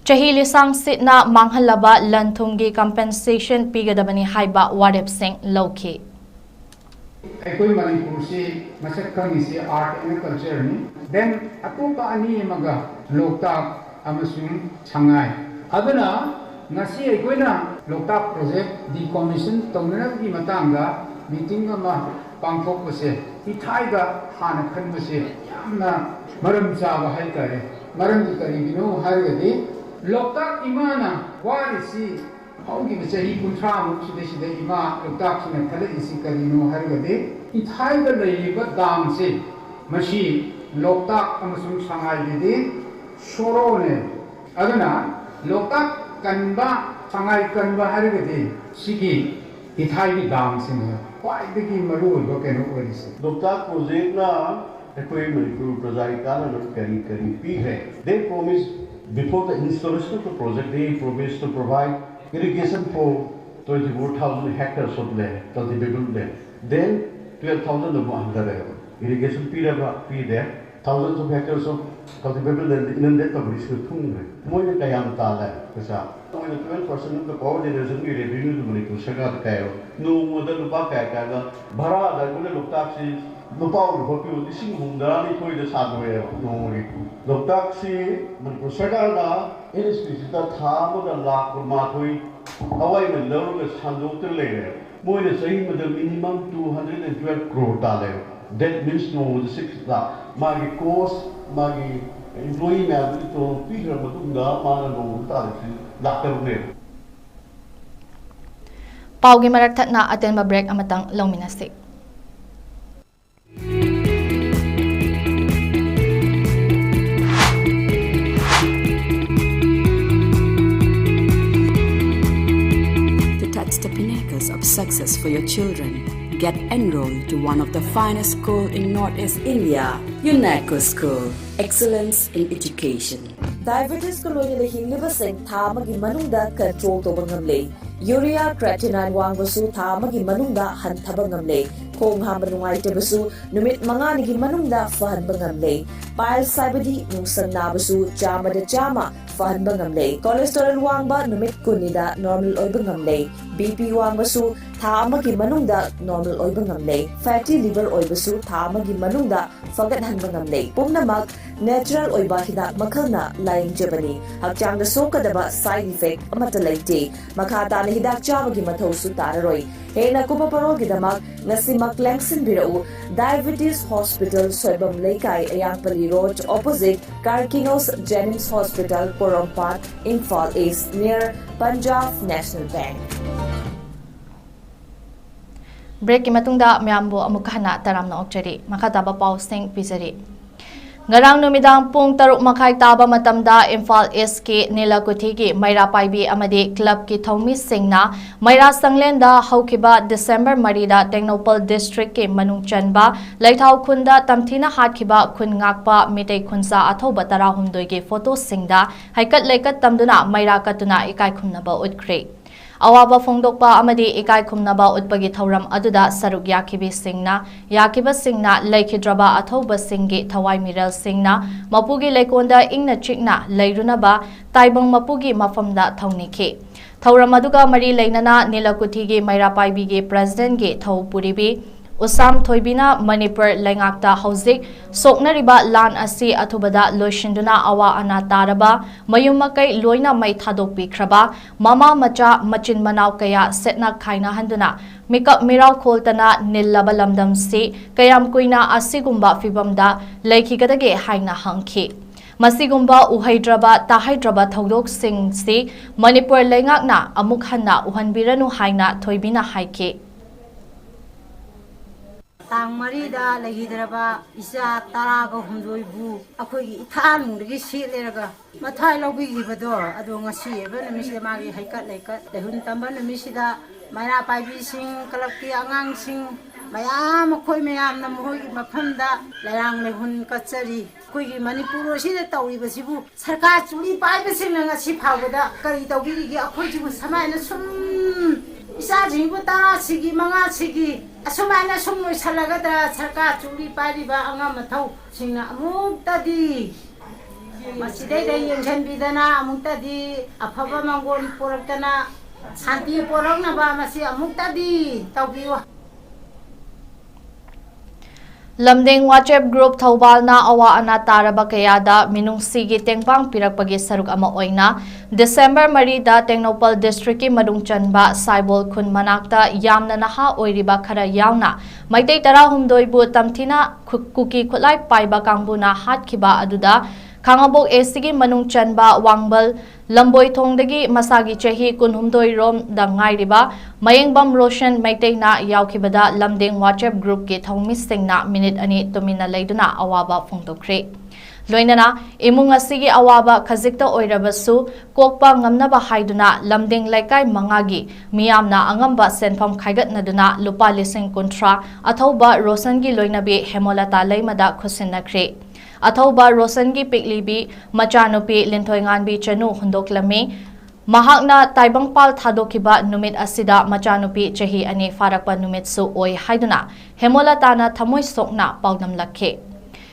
ꯆꯍꯤ ꯂꯤꯁꯥꯡ ꯁꯤꯠꯅ ꯃꯥꯡꯍꯜꯂꯕ ꯂꯟ ꯊꯨꯝꯒꯤ ꯀꯝꯄꯦꯟꯁꯦꯁꯟ ꯄꯤꯒꯗꯕꯅꯤ ꯍꯥꯏꯕ ꯋꯥꯔꯦꯞꯁꯤꯡ ꯂꯧꯈꯤ꯫ ꯑꯩꯈꯣꯏ ꯃꯅꯤꯄꯨꯔꯁꯤ ꯃꯁꯛ ꯈꯪꯉꯤꯁꯤ art and cultureꯅꯤ꯫ Then ꯑꯇꯣꯞꯄ ꯑꯅꯤ ꯑꯃꯒ ꯂꯣꯛꯇꯥꯛ ꯑꯃꯁꯨꯡ ꯁꯉꯥꯏ꯫ ꯑꯗꯨꯅ ꯉꯁꯤ ꯑꯩꯈꯣꯏꯅ ꯂꯣꯛꯇꯥꯛ ꯄ꯭ꯔꯣꯖꯦꯛ ꯗꯤꯀꯣꯃꯤꯁꯟ ꯇꯧꯅꯅꯕꯒꯤ ꯃꯇꯥꯡꯗ ꯃꯤꯇꯤꯡ ꯑꯃ ꯄꯥꯡꯊꯣꯛꯄꯁꯦ ꯏꯊꯥꯏꯗ ꯍꯥꯟꯅ ꯈꯟꯕꯁꯦ ꯌꯥꯝꯅ ꯃꯔꯝ ꯆꯥꯕ ꯍꯥꯏꯇꯥꯔꯦ꯫ ꯃꯔꯝꯗꯤ ꯀꯔꯤꯒꯤꯅꯣ ꯍꯥꯏꯔꯒꯗꯤ ꯂꯣꯛꯇꯥꯛ ꯏꯃꯥꯅ ꯋꯥꯔꯤꯁꯤ ꯍꯧꯈꯤꯕ ꯆꯍꯤ ꯀꯨꯟꯊ꯭ꯔꯥꯃꯨꯛ ꯁꯤꯗꯩꯁꯤꯗ ꯏꯃꯥ ꯂꯣꯛꯇꯥꯛꯁꯤꯅ ꯈꯜꯂꯛꯏꯁꯤ ꯀꯔꯤꯅꯣ ꯍꯥꯏꯔꯒꯗꯤ ꯏꯊꯥꯏꯗ ꯂꯩꯔꯤꯕ ꯗꯥꯝꯁꯤ ꯃꯁꯤ ꯂꯣꯛꯇꯥꯛ ꯑꯃꯁꯨꯡ ꯁꯉꯥꯏꯒꯤꯗꯤ ꯁꯣꯔꯣꯅꯦ꯫ ꯑꯗꯨꯅ ꯂꯣꯛꯇꯥꯛ ꯀꯟꯕ, ꯁꯉꯥꯏ ꯀꯟꯕ ꯍꯥꯏꯔꯒꯗꯤ ꯁꯤꯒꯤ ꯏꯊꯥꯏꯒꯤ ꯗꯥꯝꯁꯤꯅ ꯈ꯭ꯋꯥꯏꯗꯒꯤ ꯃꯔꯨꯑꯣꯏꯕ ꯀꯩꯅꯣ ꯑꯣꯏꯔꯤꯁꯦ꯫ ꯂꯣꯛꯇꯥꯛ ꯄ꯭ꯔꯣꯖꯦꯛꯅ ꯑꯩꯈꯣꯏ ꯃꯅꯤꯄꯨꯔ ꯄ꯭ꯔꯖꯥꯒꯤ ꯀꯥꯟꯅꯅꯕ ꯀꯔꯤ ꯀꯔꯤ ꯄꯤꯈ꯭ꯔꯦ? They promise, before the installation of the project, they promise to provide irrigation for twenty-four thousand hectares of land, cultivable land. Then twelve thousand ꯑꯃꯨꯛ ꯍꯟꯊꯔꯛꯑꯦꯕ꯫ Irrigation ꯄꯤꯔꯕ ꯄꯤꯗꯦ꯫ Thousands of hectares of cultivable land inundate ꯇꯧꯕꯗꯤ ꯁꯤꯗ ꯊꯨꯝꯈ꯭ꯔꯦ꯫ ꯃꯣꯏꯅ ꯀꯌꯥꯝ ꯇꯥꯜꯂꯦ ꯄꯩꯁꯥ? ꯃꯣꯏꯅ twelve percent of the power generationꯒꯤ revenueꯗꯨ Manipur ꯁꯔꯀꯥꯔꯗ ꯀꯥꯏꯌꯦꯕ꯫ ꯅꯣꯡꯃꯗ ꯂꯨꯄꯥ ꯀꯌꯥ ꯀꯌꯥꯗ ꯚꯔꯥꯗ ꯑꯩꯈꯣꯏꯅ ꯂꯣꯛꯇꯥꯛꯁꯤ ꯂꯨꯄꯥ ꯑꯣꯏꯅ ꯍꯣꯠꯄꯤꯌꯨ, ꯂꯤꯁꯤꯡ ꯍꯨꯝꯗ꯭ꯔꯥꯅꯤꯊꯣꯏꯗ ꯁꯥꯗꯣꯛꯑꯦꯕ ꯅꯣꯡꯃꯒꯤ꯫ ꯂꯣꯛꯇꯥꯛꯁꯤ ꯃꯅꯤꯄꯨꯔ ꯁꯔꯀꯥꯔꯅ NHPCꯗ ꯊꯥ ꯑꯃꯗ ꯂꯥꯈ ꯀꯨꯟꯃꯥꯊꯣꯏ ꯑꯋꯥꯏꯃꯟ ꯂꯧꯔꯒ ꯁꯟꯗꯣꯛꯇꯅ ꯂꯩꯔꯦ꯫ ꯃꯣꯏꯅ ꯆꯍꯤ ꯑꯃꯗ minimum two hundred and twelve crore ꯇꯥꯜꯂꯦ꯫ That means ꯅꯣꯡꯃꯗ six ꯂꯥꯈ꯫ ꯃꯥꯒꯤ cost, ꯃꯥꯒꯤ employee ꯃꯌꯥꯝꯗꯨꯒꯤ ꯇꯣꯂꯣꯞ ꯄꯤꯈ꯭ꯔ ꯃꯇꯨꯡꯗ ꯃꯥꯅ ꯅꯣꯡꯃꯗ ꯇꯥꯜꯂꯤꯁꯤ ꯂꯥꯈ ꯇꯔꯨꯛꯅꯦꯕ꯫ ꯄꯥꯎꯒꯤ ꯃꯔꯛ ꯊꯠꯅ ꯑꯇꯦꯟꯕ break ꯑꯃꯇꯪ ꯂꯧꯃꯤꯟꯅꯁꯤ꯫ To touch the pinnacles of success for your children, Get enrolled to one of the finest school in Northeast India, UNESCO School. Excellence in education. Diabetes ꯀ ꯂꯣꯏꯅꯅ ꯍꯤꯡꯂꯤꯕꯁꯤꯡ ꯊꯥ ꯑꯃꯒꯤ ꯃꯅꯨꯡꯗ control ꯇꯧꯕ ꯉꯝꯂꯦ꯫ Urea creatinine ꯋꯥꯡꯕꯁꯨ ꯊꯥ ꯑꯃꯒꯤ ꯃꯅꯨꯡꯗ ꯍꯟꯊꯕ ꯉꯝꯂꯦ꯫ ꯈꯣꯡ ꯍꯥꯝꯕ ꯅꯨꯡꯉꯥꯏꯇꯕꯁꯨ ꯅꯨꯃꯤꯠ ꯃꯉꯥꯅꯤꯒꯤ ꯃꯅꯨꯡꯗ ꯐꯍꯟꯕ ꯉꯝꯂꯦ꯫ Piles ꯍꯥꯏꯕꯗꯤ ꯅꯨꯡꯁꯪ ꯅꯥꯕꯁꯨ ꯆꯥꯝꯃꯗ ꯆꯥꯝꯃ ꯐꯍꯟꯕ ꯉꯝꯂꯦ꯫ Cholesterol ꯋꯥꯡꯕ ꯅꯨꯃꯤꯠ ꯀꯨꯟꯅꯤꯗ normal ꯑꯣꯏꯕ ꯉꯝꯂꯦ꯫ BP ꯋꯥꯡꯕꯁꯨ ꯊꯥ ꯑꯃꯒꯤ ꯃꯅꯨꯡꯗ normal ꯑꯣꯏꯕ ꯉꯝꯂꯦ꯫ Fatty liver ꯑꯣꯏꯕꯁꯨ ꯊꯥ ꯑꯃꯒꯤ ꯃꯅꯨꯡꯗ ꯐꯒꯠꯍꯟꯕ ꯉꯝꯂꯦ꯫ ꯄꯨꯝꯅꯃꯛ natural ꯑꯣꯏꯕ ꯍꯤꯗꯥꯛ ꯃꯈꯜꯅ ꯂꯥꯌꯦꯡꯖꯕꯅꯤ꯫ ꯍꯛꯆꯥꯡꯗ ꯁꯣꯛꯀꯗꯕ side effect ꯑꯃꯠꯇ ꯂꯩꯇꯦ꯫ ꯃꯈꯥ ꯇꯥꯅ ꯍꯤꯗꯥꯛ ꯆꯥꯕꯒꯤ ꯃꯊꯧꯁꯨ ꯇꯥꯔꯔꯣꯏ꯫ ꯍꯦꯟꯅ ꯀꯨꯞꯄ ꯄꯔꯣꯜꯒꯤꯗꯃꯛ ꯉꯁꯤꯃꯛ ꯂꯦꯡꯁꯤꯟꯕꯤꯔꯛꯎ꯫ Diabetes Hospital, ꯁꯣꯏꯕꯝ ꯂꯩꯀꯥꯏ, ꯑꯌꯥꯡꯄꯜꯂꯤ Road, opposite Karkinos Jennings Hospital, ꯄꯣꯔꯣꯝꯄꯥꯠ, Imphal East, near Punjab National Bank꯫ Break ꯀꯤ ꯃꯇꯨꯡꯗ ꯃꯌꯥꯝꯕꯨ ꯑꯃꯨꯛ ꯍꯟꯅ ꯇꯔꯥꯝꯅ ꯑꯣꯛꯆꯔꯤ꯫ ꯃꯈꯥ ꯇꯥꯕ ꯄꯥꯎꯁꯤꯡ ꯄꯤꯖꯔꯤ꯫ ꯉꯔꯥꯡ ꯅꯨꯃꯤꯗꯥꯡ ꯄꯨꯡ ꯇꯔꯨꯛ ꯃꯈꯥꯏ ꯇꯥꯕ ꯃꯇꯝꯗ ꯏꯝꯐꯥꯜ East ꯀꯤ ꯅꯤꯂꯀꯨꯊꯤꯒꯤ ꯃꯩꯔꯥ ꯄꯥꯏꯕꯤ ꯑꯃꯗꯤ club ꯀꯤ ꯊꯧꯃꯤꯁꯤꯡꯅ ꯃꯩꯔꯥ ꯁꯪꯂꯦꯟꯗ ꯍꯧꯈꯤꯕ December ꯃꯔꯤꯗ ꯇꯦꯡꯅꯧꯄꯜ district ꯀꯤ ꯃꯅꯨꯡ ꯆꯟꯕ ꯂꯩꯊꯥꯎ ꯈꯨꯟꯗ ꯇꯝꯊꯤꯅ ꯍꯥꯠꯈꯤꯕ ꯈꯨꯟ ꯉꯥꯛꯄ ꯃꯤꯇꯩ ꯈꯨꯟꯖꯥ ꯑꯊꯧꯕ ꯇꯔꯥꯍꯨꯝꯗꯣꯏꯒꯤ photo ꯁꯤꯡꯗ ꯍꯩꯀꯠ ꯂꯩꯀꯠ ꯇꯝꯗꯨꯅ ꯃꯩꯔꯥ ꯀꯠꯇꯨꯅ ꯏꯀꯥꯏ ꯈꯨꯝꯅꯕ ꯎꯠꯈ꯭ꯔꯦ꯫ ꯑꯋꯥꯕ ꯐꯣꯡꯗꯣꯛꯄ ꯑꯃꯗꯤ ꯏꯀꯥꯏ ꯈꯨꯝꯅꯕ ꯎꯠꯄꯒꯤ ꯊꯧꯔꯝ ꯑꯗꯨꯗ ꯁꯔꯨꯛ ꯌꯥꯈꯤꯕꯤꯁꯤꯡꯅ, ꯌꯥꯈꯤꯕꯁꯤꯡꯅ ꯂꯩꯈꯤꯗ꯭ꯔꯕ ꯑꯊꯧꯕꯁꯤꯡꯒꯤ ꯊꯋꯥꯏ ꯃꯤꯔꯦꯜꯁꯤꯡꯅ ꯃꯄꯨꯒꯤ ꯂꯩꯀꯣꯜꯗ ꯏꯪꯅ ꯆꯤꯛꯅ ꯂꯩꯔꯨꯅꯕ ꯇꯥꯏꯕꯪ ꯃꯄꯨꯒꯤ ꯃꯐꯝꯗ ꯊꯧꯅꯤꯈꯤ꯫ ꯊꯧꯔꯝ ꯑꯗꯨꯒ ꯃꯔꯤ ꯂꯩꯅꯅ ꯅꯤꯂꯀꯨꯊꯤꯒꯤ ꯃꯩꯔꯥ ꯄꯥꯏꯕꯤꯒꯤ president ꯀꯤ ꯊꯧ ꯄꯨꯔꯤꯕꯤ ꯎꯁꯥꯝ ꯊꯣꯏꯕꯤꯅ ꯃꯅꯤꯄꯨꯔ ꯂꯩꯉꯥꯛꯇ ꯍꯧꯖꯤꯛ ꯁꯣꯛꯅꯔꯤꯕ ꯂꯥꯟ ꯑꯁꯤ ꯑꯊꯨꯕꯗ ꯂꯣꯏꯁꯤꯟꯗꯨꯅ ꯑꯋꯥ ꯑꯅꯥ ꯇꯥꯔꯕ ꯃꯌꯨꯝ ꯃꯀꯩ ꯂꯣꯏꯅ ꯃꯩ ꯊꯥꯗꯣꯛꯄꯤꯈ꯭ꯔꯕ ꯃꯃꯥ ꯃꯆꯥ ꯃꯆꯤꯟ ꯃꯅꯥꯎ ꯀꯌꯥ ꯁꯦꯠꯅ ꯈꯥꯏꯅꯍꯟꯗꯨꯅ ꯃꯤꯀꯞ ꯃꯤꯔꯥꯎ ꯈꯣꯜꯇꯅ ꯅꯤꯜꯂꯕ ꯂꯝꯗꯝꯁꯤ ꯀꯌꯥꯝ ꯀꯨꯏꯅ ꯑꯁꯤꯒꯨꯝꯕ ꯐꯤꯕꯝꯗ ꯂꯩꯈꯤꯒꯗꯒꯦ ꯍꯥꯏꯅ ꯍꯪꯈꯤ꯫ ꯃꯁꯤꯒꯨꯝꯕ ꯎꯍꯩꯗ꯭ꯔꯕ ꯇꯥꯍꯩꯗ꯭ꯔꯕ ꯊꯧꯗꯣꯛꯁꯤꯡꯁꯤ ꯃꯅꯤꯄꯨꯔ ꯂꯩꯉꯥꯛꯅ ꯑꯃꯨꯛ ꯍꯟꯅ ꯎꯍꯟꯕꯤꯔꯅꯨ ꯍꯥꯏꯅ ꯊꯣꯏꯕꯤꯅ ꯍꯥꯏꯈꯤ꯫ ꯇꯥꯡ ꯃꯔꯤꯗ ꯂꯩꯈꯤꯗ꯭ꯔꯕ ꯏꯆꯥ ꯇꯔꯥꯒ ꯍꯨꯝꯗꯣꯏꯕꯨ ꯑꯩꯈꯣꯏꯒꯤ ꯏꯊꯥꯅꯨꯡꯗꯒꯤ ꯁꯤꯠꯂꯦꯔꯒ ꯃꯊꯥꯏ ꯂꯧꯕꯤꯈꯤꯕꯗꯣ, ꯑꯗꯣ ꯉꯁꯤ ꯑꯣꯏꯕ ꯅꯨꯃꯤꯠꯁꯤꯗ ꯃꯥꯒꯤ ꯍꯩꯀꯠ ꯂꯩꯀꯠ ꯂꯩꯍꯨꯟ ꯇꯝꯕ ꯅꯨꯃꯤꯠꯁꯤꯗ ꯃꯩꯔꯥ ꯄꯥꯏꯕꯤꯁꯤꯡ, ꯀ꯭ꯂꯕꯀꯤ ꯑꯉꯥꯡꯁꯤꯡ ꯃꯌꯥꯝ, ꯑꯩꯈꯣꯏ ꯃꯌꯥꯝꯅ ꯃꯈꯣꯏꯒꯤ ꯃꯐꯝꯗ ꯂꯩꯔꯥꯡ ꯂꯩꯍꯨꯟ ꯀꯠꯆꯔꯤ꯫ ꯑꯩꯈꯣꯏꯒꯤ ꯃꯅꯤꯄꯨꯔ ꯑꯁꯤꯗ ꯇꯧꯔꯤꯕꯁꯤꯕꯨ ꯁꯔꯀꯥꯔ ꯆꯨꯛꯂꯤ ꯄꯥꯏꯕꯁꯤꯡꯅ ꯉꯁꯤ ꯐꯥꯎꯕꯗ ꯀꯔꯤ ꯇꯧꯕꯤꯔꯤꯒꯦ? ꯑꯩꯈꯣꯏꯁꯤꯕꯨ ꯁꯨꯃꯥꯏꯅ ꯁꯨꯝ ꯏꯆꯥꯁꯤꯡꯕꯨ ꯇꯔꯥꯁꯤꯒꯤ, ꯃꯉꯥꯁꯤꯒꯤ ꯑꯁꯨꯃꯥꯏꯅ ꯁꯨꯝ ꯂꯣꯏꯁꯜꯂꯒꯗ꯭ꯔꯥ? ꯁꯔꯀꯥꯔ ꯆꯨꯛꯂꯤ ꯄꯥꯏꯔꯤꯕ ꯑꯉꯝ ꯑꯊꯧꯁꯤꯡꯅ ꯑꯃꯨꯛꯇꯗꯤ ꯃꯁꯤꯗꯩꯗ ꯌꯦꯡꯁꯤꯟꯕꯤꯗꯅ ꯑꯃꯨꯛꯇꯗꯤ ꯑꯐꯕ ꯃꯪꯒꯣꯜ ꯄꯣꯔꯛꯇꯅ ꯁꯥꯟꯇꯤ ꯄꯣꯔꯛꯅꯕ ꯃꯁꯤ ꯑꯃꯨꯛꯇꯗꯤ ꯇꯧꯕꯤꯌꯨ꯫ ꯂꯝꯗꯤꯡ WhatsApp group ꯊꯧꯕꯥꯜꯅ ꯑꯋꯥ ꯑꯅꯥ ꯇꯥꯔꯕ ꯀꯌꯥꯗ ꯃꯤꯅꯨꯡꯁꯤꯒꯤ ꯇꯦꯡꯕꯥꯡ ꯄꯤꯔꯛꯄꯒꯤ ꯁꯔꯨꯛ ꯑꯃ ꯑꯣꯏꯅ ꯗꯤꯁꯦꯝꯕꯔ ꯃꯔꯤꯗ ꯇꯦꯡꯅꯧꯄꯜ districtꯀꯤ ꯃꯅꯨꯡ ꯆꯟꯕ ꯁꯥꯏꯕꯣꯜ ꯈꯨꯟ ꯃꯅꯥꯛꯇ ꯌꯥꯝꯅ ꯅꯍꯥ ꯑꯣꯏꯔꯤꯕ ꯈꯔ ꯌꯥꯎꯅ ꯃꯩꯇꯩ ꯇꯔꯥꯍꯨꯝꯗꯣꯏꯕꯨ ꯇꯝꯊꯤꯅ ꯈꯨ-, ꯀꯨꯀꯤ ꯈꯨꯠꯂꯥꯏ ꯄꯥꯏꯕ ꯀꯥꯡꯕꯨꯅ ꯍꯥꯠꯈꯤꯕ ꯑꯗꯨꯗ ꯈꯥꯉꯕꯣꯛ ACꯒꯤ ꯃꯅꯨꯡ ꯆꯟꯕ ꯋꯥꯡꯕꯜ ꯂꯝꯕꯣꯏꯊꯣꯡꯗꯒꯤ ꯃꯁꯥꯒꯤ ꯆꯍꯤ ꯀꯨꯟꯍꯨꯝꯗꯣꯏ ꯔꯣꯝꯗ ꯉꯥꯏꯔꯤꯕ ꯃꯌꯦꯡꯕꯝ ꯔꯣꯁꯟ ꯃꯩꯇꯩꯅ ꯌꯥꯎꯈꯤꯕꯗ ꯂꯝꯗꯤꯡ WhatsApp groupꯀꯤ ꯊꯧꯃꯤꯁꯤꯡꯅ ꯃꯤꯅꯤꯠ ꯑꯅꯤ ꯇꯨꯃꯤꯟꯅ ꯂꯩꯗꯨꯅ ꯑꯋꯥꯕ ꯐꯣꯡꯗꯣꯛꯈ꯭ꯔꯦ꯫ ꯂꯣꯏꯅꯅ ꯏꯃꯨꯡ ꯑꯁꯤꯒꯤ ꯑꯋꯥꯕ ꯈꯖꯤꯛꯇ ꯑꯣꯏꯔꯕꯁꯨ ꯀꯣꯛꯄ ꯉꯝꯅꯕ ꯍꯥꯏꯗꯨꯅ ꯂꯝꯗꯤꯡ ꯂꯩꯀꯥꯏ ꯃꯉꯥꯒꯤ ꯃꯤꯌꯥꯝꯅ ꯑꯉꯝꯕ ꯁꯦꯟꯐꯝ ꯈꯥꯏꯒꯠꯅꯗꯨꯅ ꯂꯨꯄꯥ ꯂꯤꯁꯤꯡ ꯀꯨꯟꯊ꯭ꯔꯥ ꯑꯊꯧꯕ ꯔꯣꯁꯟꯒꯤ ꯂꯣꯏꯅꯕꯤ ꯍꯦꯃꯣꯂꯇꯥ ꯂꯩꯃꯗ ꯈꯨꯠꯁꯤꯟꯅꯈ꯭ꯔꯦ꯫ ꯑꯊꯧꯕ ꯔꯣꯁꯟꯒꯤ ꯄꯤꯛꯂꯤꯕꯤ ꯃꯆꯥꯅꯨꯄꯤ ꯂꯤꯟꯊꯣꯏꯉꯥꯟꯕꯤ ꯆꯅꯨ ꯍꯨꯟꯗꯣꯛꯂꯝꯃꯤ꯫ ꯃꯍꯥꯛꯅ ꯇꯥꯏꯕꯪꯄꯥꯜ ꯊꯥꯗꯣꯛꯈꯤꯕ ꯅꯨꯃꯤꯠ ꯑꯁꯤꯗ ꯃꯆꯥꯅꯨꯄꯤ ꯆꯍꯤ ꯑꯅꯤ ꯐꯥꯔꯛꯄ ꯅꯨꯃꯤꯠꯁꯨ ꯑꯣꯏ ꯍꯥꯏꯗꯨꯅ ꯍꯦꯃꯣꯂꯇꯥꯅ ꯊꯃꯣꯏ ꯁꯣꯛꯅ ꯄꯥꯎꯗꯝꯂꯛꯈꯤ꯫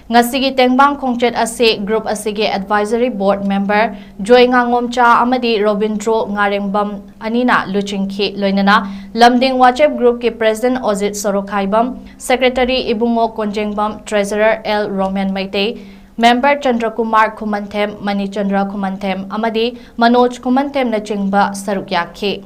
ꯉꯁꯤꯒꯤ ꯇꯦꯡꯕꯥꯡ ꯈꯣꯡꯆꯠ ꯑꯁꯤ group ꯑꯁꯤꯒꯤ advisory board member ꯖꯣꯏ ꯉꯥꯉꯣꯝꯆꯥ ꯑꯃꯗꯤ ꯔꯣꯕꯤꯟꯗ꯭ꯔꯣ ꯉꯥꯔꯦꯡꯕꯝ ꯑꯅꯤꯅ ꯂꯨꯆꯤꯡꯈꯤ꯫ ꯂꯣꯏꯅꯅ ꯂꯝꯗꯤꯡ WhatsApp groupꯀꯤ president Ojit Sorokhaibam, secretary Ibungo Konjengbam, treasurer L Romen Meitei, member Chandrakumar Khumanthem, Manichandra Khumanthem ꯑꯃꯗꯤ ꯃꯅꯣꯖ ꯈꯨꯃꯟꯊꯦꯝꯅꯆꯤꯡꯕ ꯁꯔꯨꯛ ꯌꯥꯈꯤ꯫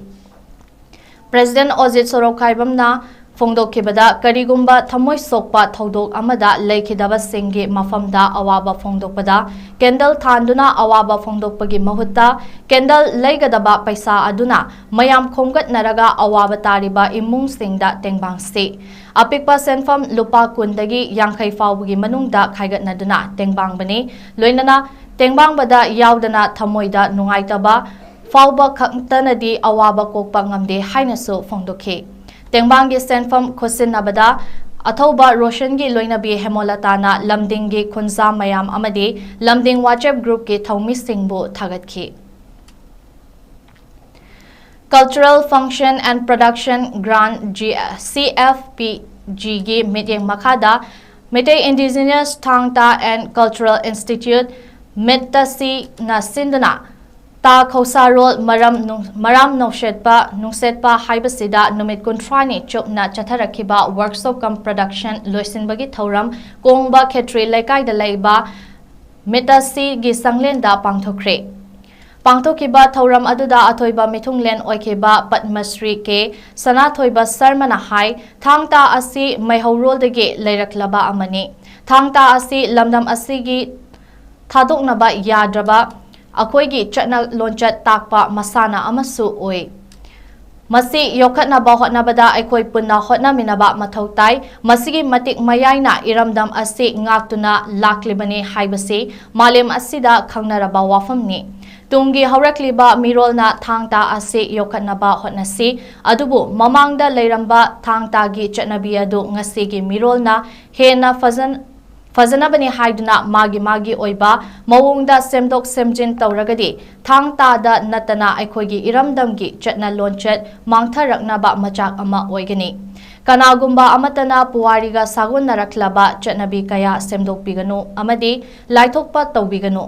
President ꯑꯣꯖꯤꯠ ꯁꯣꯔꯣꯛꯈꯥꯏꯕꯝꯅ ꯐꯣꯡꯗꯣꯛꯈꯤꯕꯗ, ꯀꯔꯤꯒꯨꯝꯕ ꯊꯃꯣꯏ ꯁꯣꯛꯄ ꯊꯧꯗꯣꯛ ꯑꯃꯗ ꯂꯩꯈꯤꯗꯕꯁꯤꯡꯒꯤ ꯃꯐꯝꯗ ꯑꯋꯥꯕ ꯐꯣꯡꯗꯣꯛꯄꯗ candle ꯊꯥꯟꯗꯨꯅ ꯑꯋꯥꯕ ꯐꯣꯡꯗꯣꯛꯄꯒꯤ ꯃꯍꯨꯠꯇ candle ꯂꯩꯒꯗꯕ ꯄꯩꯁꯥ ꯑꯗꯨꯅ ꯃꯌꯥꯝ ꯈꯣꯝꯒꯠꯅꯔꯒ ꯑꯋꯥꯕ ꯇꯥꯔꯤꯕ ꯏꯃꯨꯡꯁꯤꯡꯗ ꯇꯦꯡꯕꯥꯡꯁꯤ ꯑꯄꯤꯛꯄ ꯁꯦꯟꯐꯝ ꯂꯨꯄꯥ ꯀꯨꯟꯗꯒꯤ ꯌꯥꯡꯈꯩ ꯐꯥꯎꯕꯒꯤ ꯃꯅꯨꯡꯗ ꯈꯥꯏꯒꯠꯅꯗꯨꯅ ꯇꯦꯡꯕꯥꯡꯕꯅꯤ꯫ ꯂꯣꯏꯅꯅ ꯇꯦꯡꯕꯥꯡꯕꯗ ꯌꯥꯎꯗꯅ ꯊꯃꯣꯏꯗ ꯅꯨꯡꯉꯥꯏꯇꯕ ꯐꯥꯎꯕ ꯈꯛꯇꯅꯗꯤ ꯑꯋꯥꯕ ꯀꯣꯛꯄ ꯉꯝꯗꯦ ꯍꯥꯏꯅꯁꯨ ꯐꯣꯡꯗꯣꯛꯈꯤ꯫ ꯇꯦꯡꯕꯥꯡꯒꯤ ꯁꯦꯟꯐꯝ ꯈꯨꯠꯁꯤꯟꯅꯕꯗ ꯑꯊꯧꯕ ꯔꯣꯁꯟꯒꯤ ꯂꯣꯏꯅꯕꯤ ꯍꯦꯃꯣꯂꯇꯥꯅ ꯂꯝꯗꯤꯡꯒꯤ ꯈꯨꯟꯖꯥ ꯃꯌꯥꯝ ꯑꯃꯗꯤ ꯂꯝꯗꯤꯡ WhatsApp groupꯀꯤ ꯊꯧꯃꯤꯁꯤꯡꯕꯨ ꯊꯥꯒꯠꯈꯤ꯫ Cultural Function and Production Grant, C F P Gꯒꯤ ꯃꯤꯠꯌꯦꯡ ꯃꯈꯥꯗ ꯃꯩꯇꯩ Indigenous ꯊꯥꯡ ꯇꯥ and Cultural Institute, ꯃꯤꯠꯇꯁꯤꯅ ꯁꯤꯟꯗꯨꯅ ꯇꯥ ꯈꯧꯁꯥꯔꯣꯜ ꯃꯔꯝ ꯅꯨꯡ-, ꯃꯔꯥꯝ ꯅꯧꯁꯦꯠꯄ, ꯅꯨꯡꯁꯦꯠꯄ ꯍꯥꯏꯕꯁꯤꯗ ꯅꯨꯃꯤꯠ ꯀꯨꯟꯊ꯭ꯔꯥꯅꯤ ꯆꯨꯞꯅ ꯆꯠꯊꯔꯛꯈꯤꯕ workshop cum production ꯂꯣꯏꯁꯤꯟꯕꯒꯤ ꯊꯧꯔꯝ ꯀꯣꯡꯕ ꯈꯦꯇ꯭ꯔꯤ ꯂꯩꯀꯥꯏꯗ ꯂꯩꯕ ꯃꯤꯠꯇꯁꯤꯒꯤ ꯁꯪꯂꯦꯟꯗ ꯄꯥꯡꯊꯣꯛꯈ꯭ꯔꯦ꯫ ꯄꯥꯡꯊꯣꯛꯈꯤꯕ ꯊꯧꯔꯝ ꯑꯗꯨꯗ ꯑꯊꯣꯏꯕ ꯃꯤꯊꯨꯡꯂꯦꯟ ꯑꯣꯏꯈꯤꯕ ꯄꯗꯃꯁ꯭ꯔꯤ ꯀꯦ ꯁꯅꯥꯊꯣꯏꯕ ꯁꯔꯃꯅ ꯍꯥꯏ, ꯊꯥꯡ ꯇꯥ ꯑꯁꯤ ꯃꯩꯍꯧꯔꯣꯜꯗꯒꯤ ꯂꯩꯔꯛꯂꯕ ꯑꯃꯅꯤ꯫ ꯊꯥꯡ ꯇꯥ ꯑꯁꯤ ꯂꯝꯗꯝ ꯑꯁꯤꯒꯤ ꯊꯥꯗꯣꯛꯅꯕ ꯌꯥꯗ꯭ꯔꯕ ꯑꯩꯈꯣꯏꯒꯤ ꯆꯠꯅ ꯂꯣꯟꯆꯠ ꯇꯥꯛꯄ ꯃꯁꯥꯟꯅ ꯑꯃꯁꯨ ꯑꯣꯏ꯫ ꯃꯁꯤ ꯌꯣꯛꯈꯠꯅꯕ ꯍꯣꯠꯅꯕꯗ ꯑꯩꯈꯣꯏ ꯄꯨꯟꯅ ꯍꯣꯠꯅꯃꯤꯟꯅꯕ ꯃꯊꯧ ꯇꯥꯏ꯫ ꯃꯁꯤꯒꯤ ꯃꯇꯤꯛ ꯃꯌꯥꯏꯅ ꯏꯔꯝꯗꯝ ꯑꯁꯤ ꯉꯥꯛꯇꯨꯅ ꯂꯥꯛꯂꯤꯕꯅꯤ ꯍꯥꯏꯕꯁꯤ ꯃꯥꯂꯦꯝ ꯑꯁꯤꯗ ꯈꯪꯅꯔꯕ ꯋꯥꯐꯝꯅꯤ꯫ ꯇꯨꯡꯒꯤ ꯍꯧꯔꯛꯂꯤꯕ ꯃꯤꯔꯣꯜꯅ ꯊꯥꯡ ꯇꯥ ꯑꯁꯤ ꯌꯣꯛꯈꯠꯅꯕ ꯍꯣꯠꯅꯁꯤ꯫ ꯑꯗꯨꯕꯨ ꯃꯃꯥꯡꯗ ꯂꯩꯔꯝꯕ ꯊꯥꯡ ꯇꯥꯒꯤ ꯆꯠꯅꯕꯤ ꯑꯗꯨ ꯉꯁꯤꯒꯤ ꯃꯤꯔꯣꯜꯅ ꯍꯦꯟꯅ ꯐꯖꯟ-, ꯐꯖꯅꯕꯅꯤ ꯍꯥꯏꯗꯨꯅ ꯃꯥꯒꯤ ꯃꯥꯒꯤ ꯑꯣꯏꯕ ꯃꯑꯣꯡꯗ ꯁꯦꯝꯗꯣꯛ ꯁꯦꯝꯖꯤꯟ ꯇꯧꯔꯒꯗꯤ ꯊꯥꯡ ꯇꯥꯗ ꯅꯠꯇꯅ ꯑꯩꯈꯣꯏꯒꯤ ꯏꯔꯝꯗꯝꯒꯤ ꯆꯠꯅ ꯂꯣꯟꯆꯠ ꯃꯥꯡꯊꯔꯛꯅꯕ ꯃꯆꯥꯛ ꯑꯃ ꯑꯣꯏꯒꯅꯤ꯫ ꯀꯅꯥꯒꯨꯝꯕ ꯑꯃꯠꯇꯅ ꯄꯨꯋꯥꯔꯤꯒ ꯁꯥꯒꯣꯟꯅꯔꯛꯂꯕ ꯆꯠꯅꯕꯤ ꯀꯌꯥ ꯁꯦꯝꯗꯣꯛꯄꯤꯒꯅꯨ ꯑꯃꯗꯤ ꯂꯥꯏꯊꯣꯛꯄ ꯇꯧꯕꯤꯒꯅꯨ꯫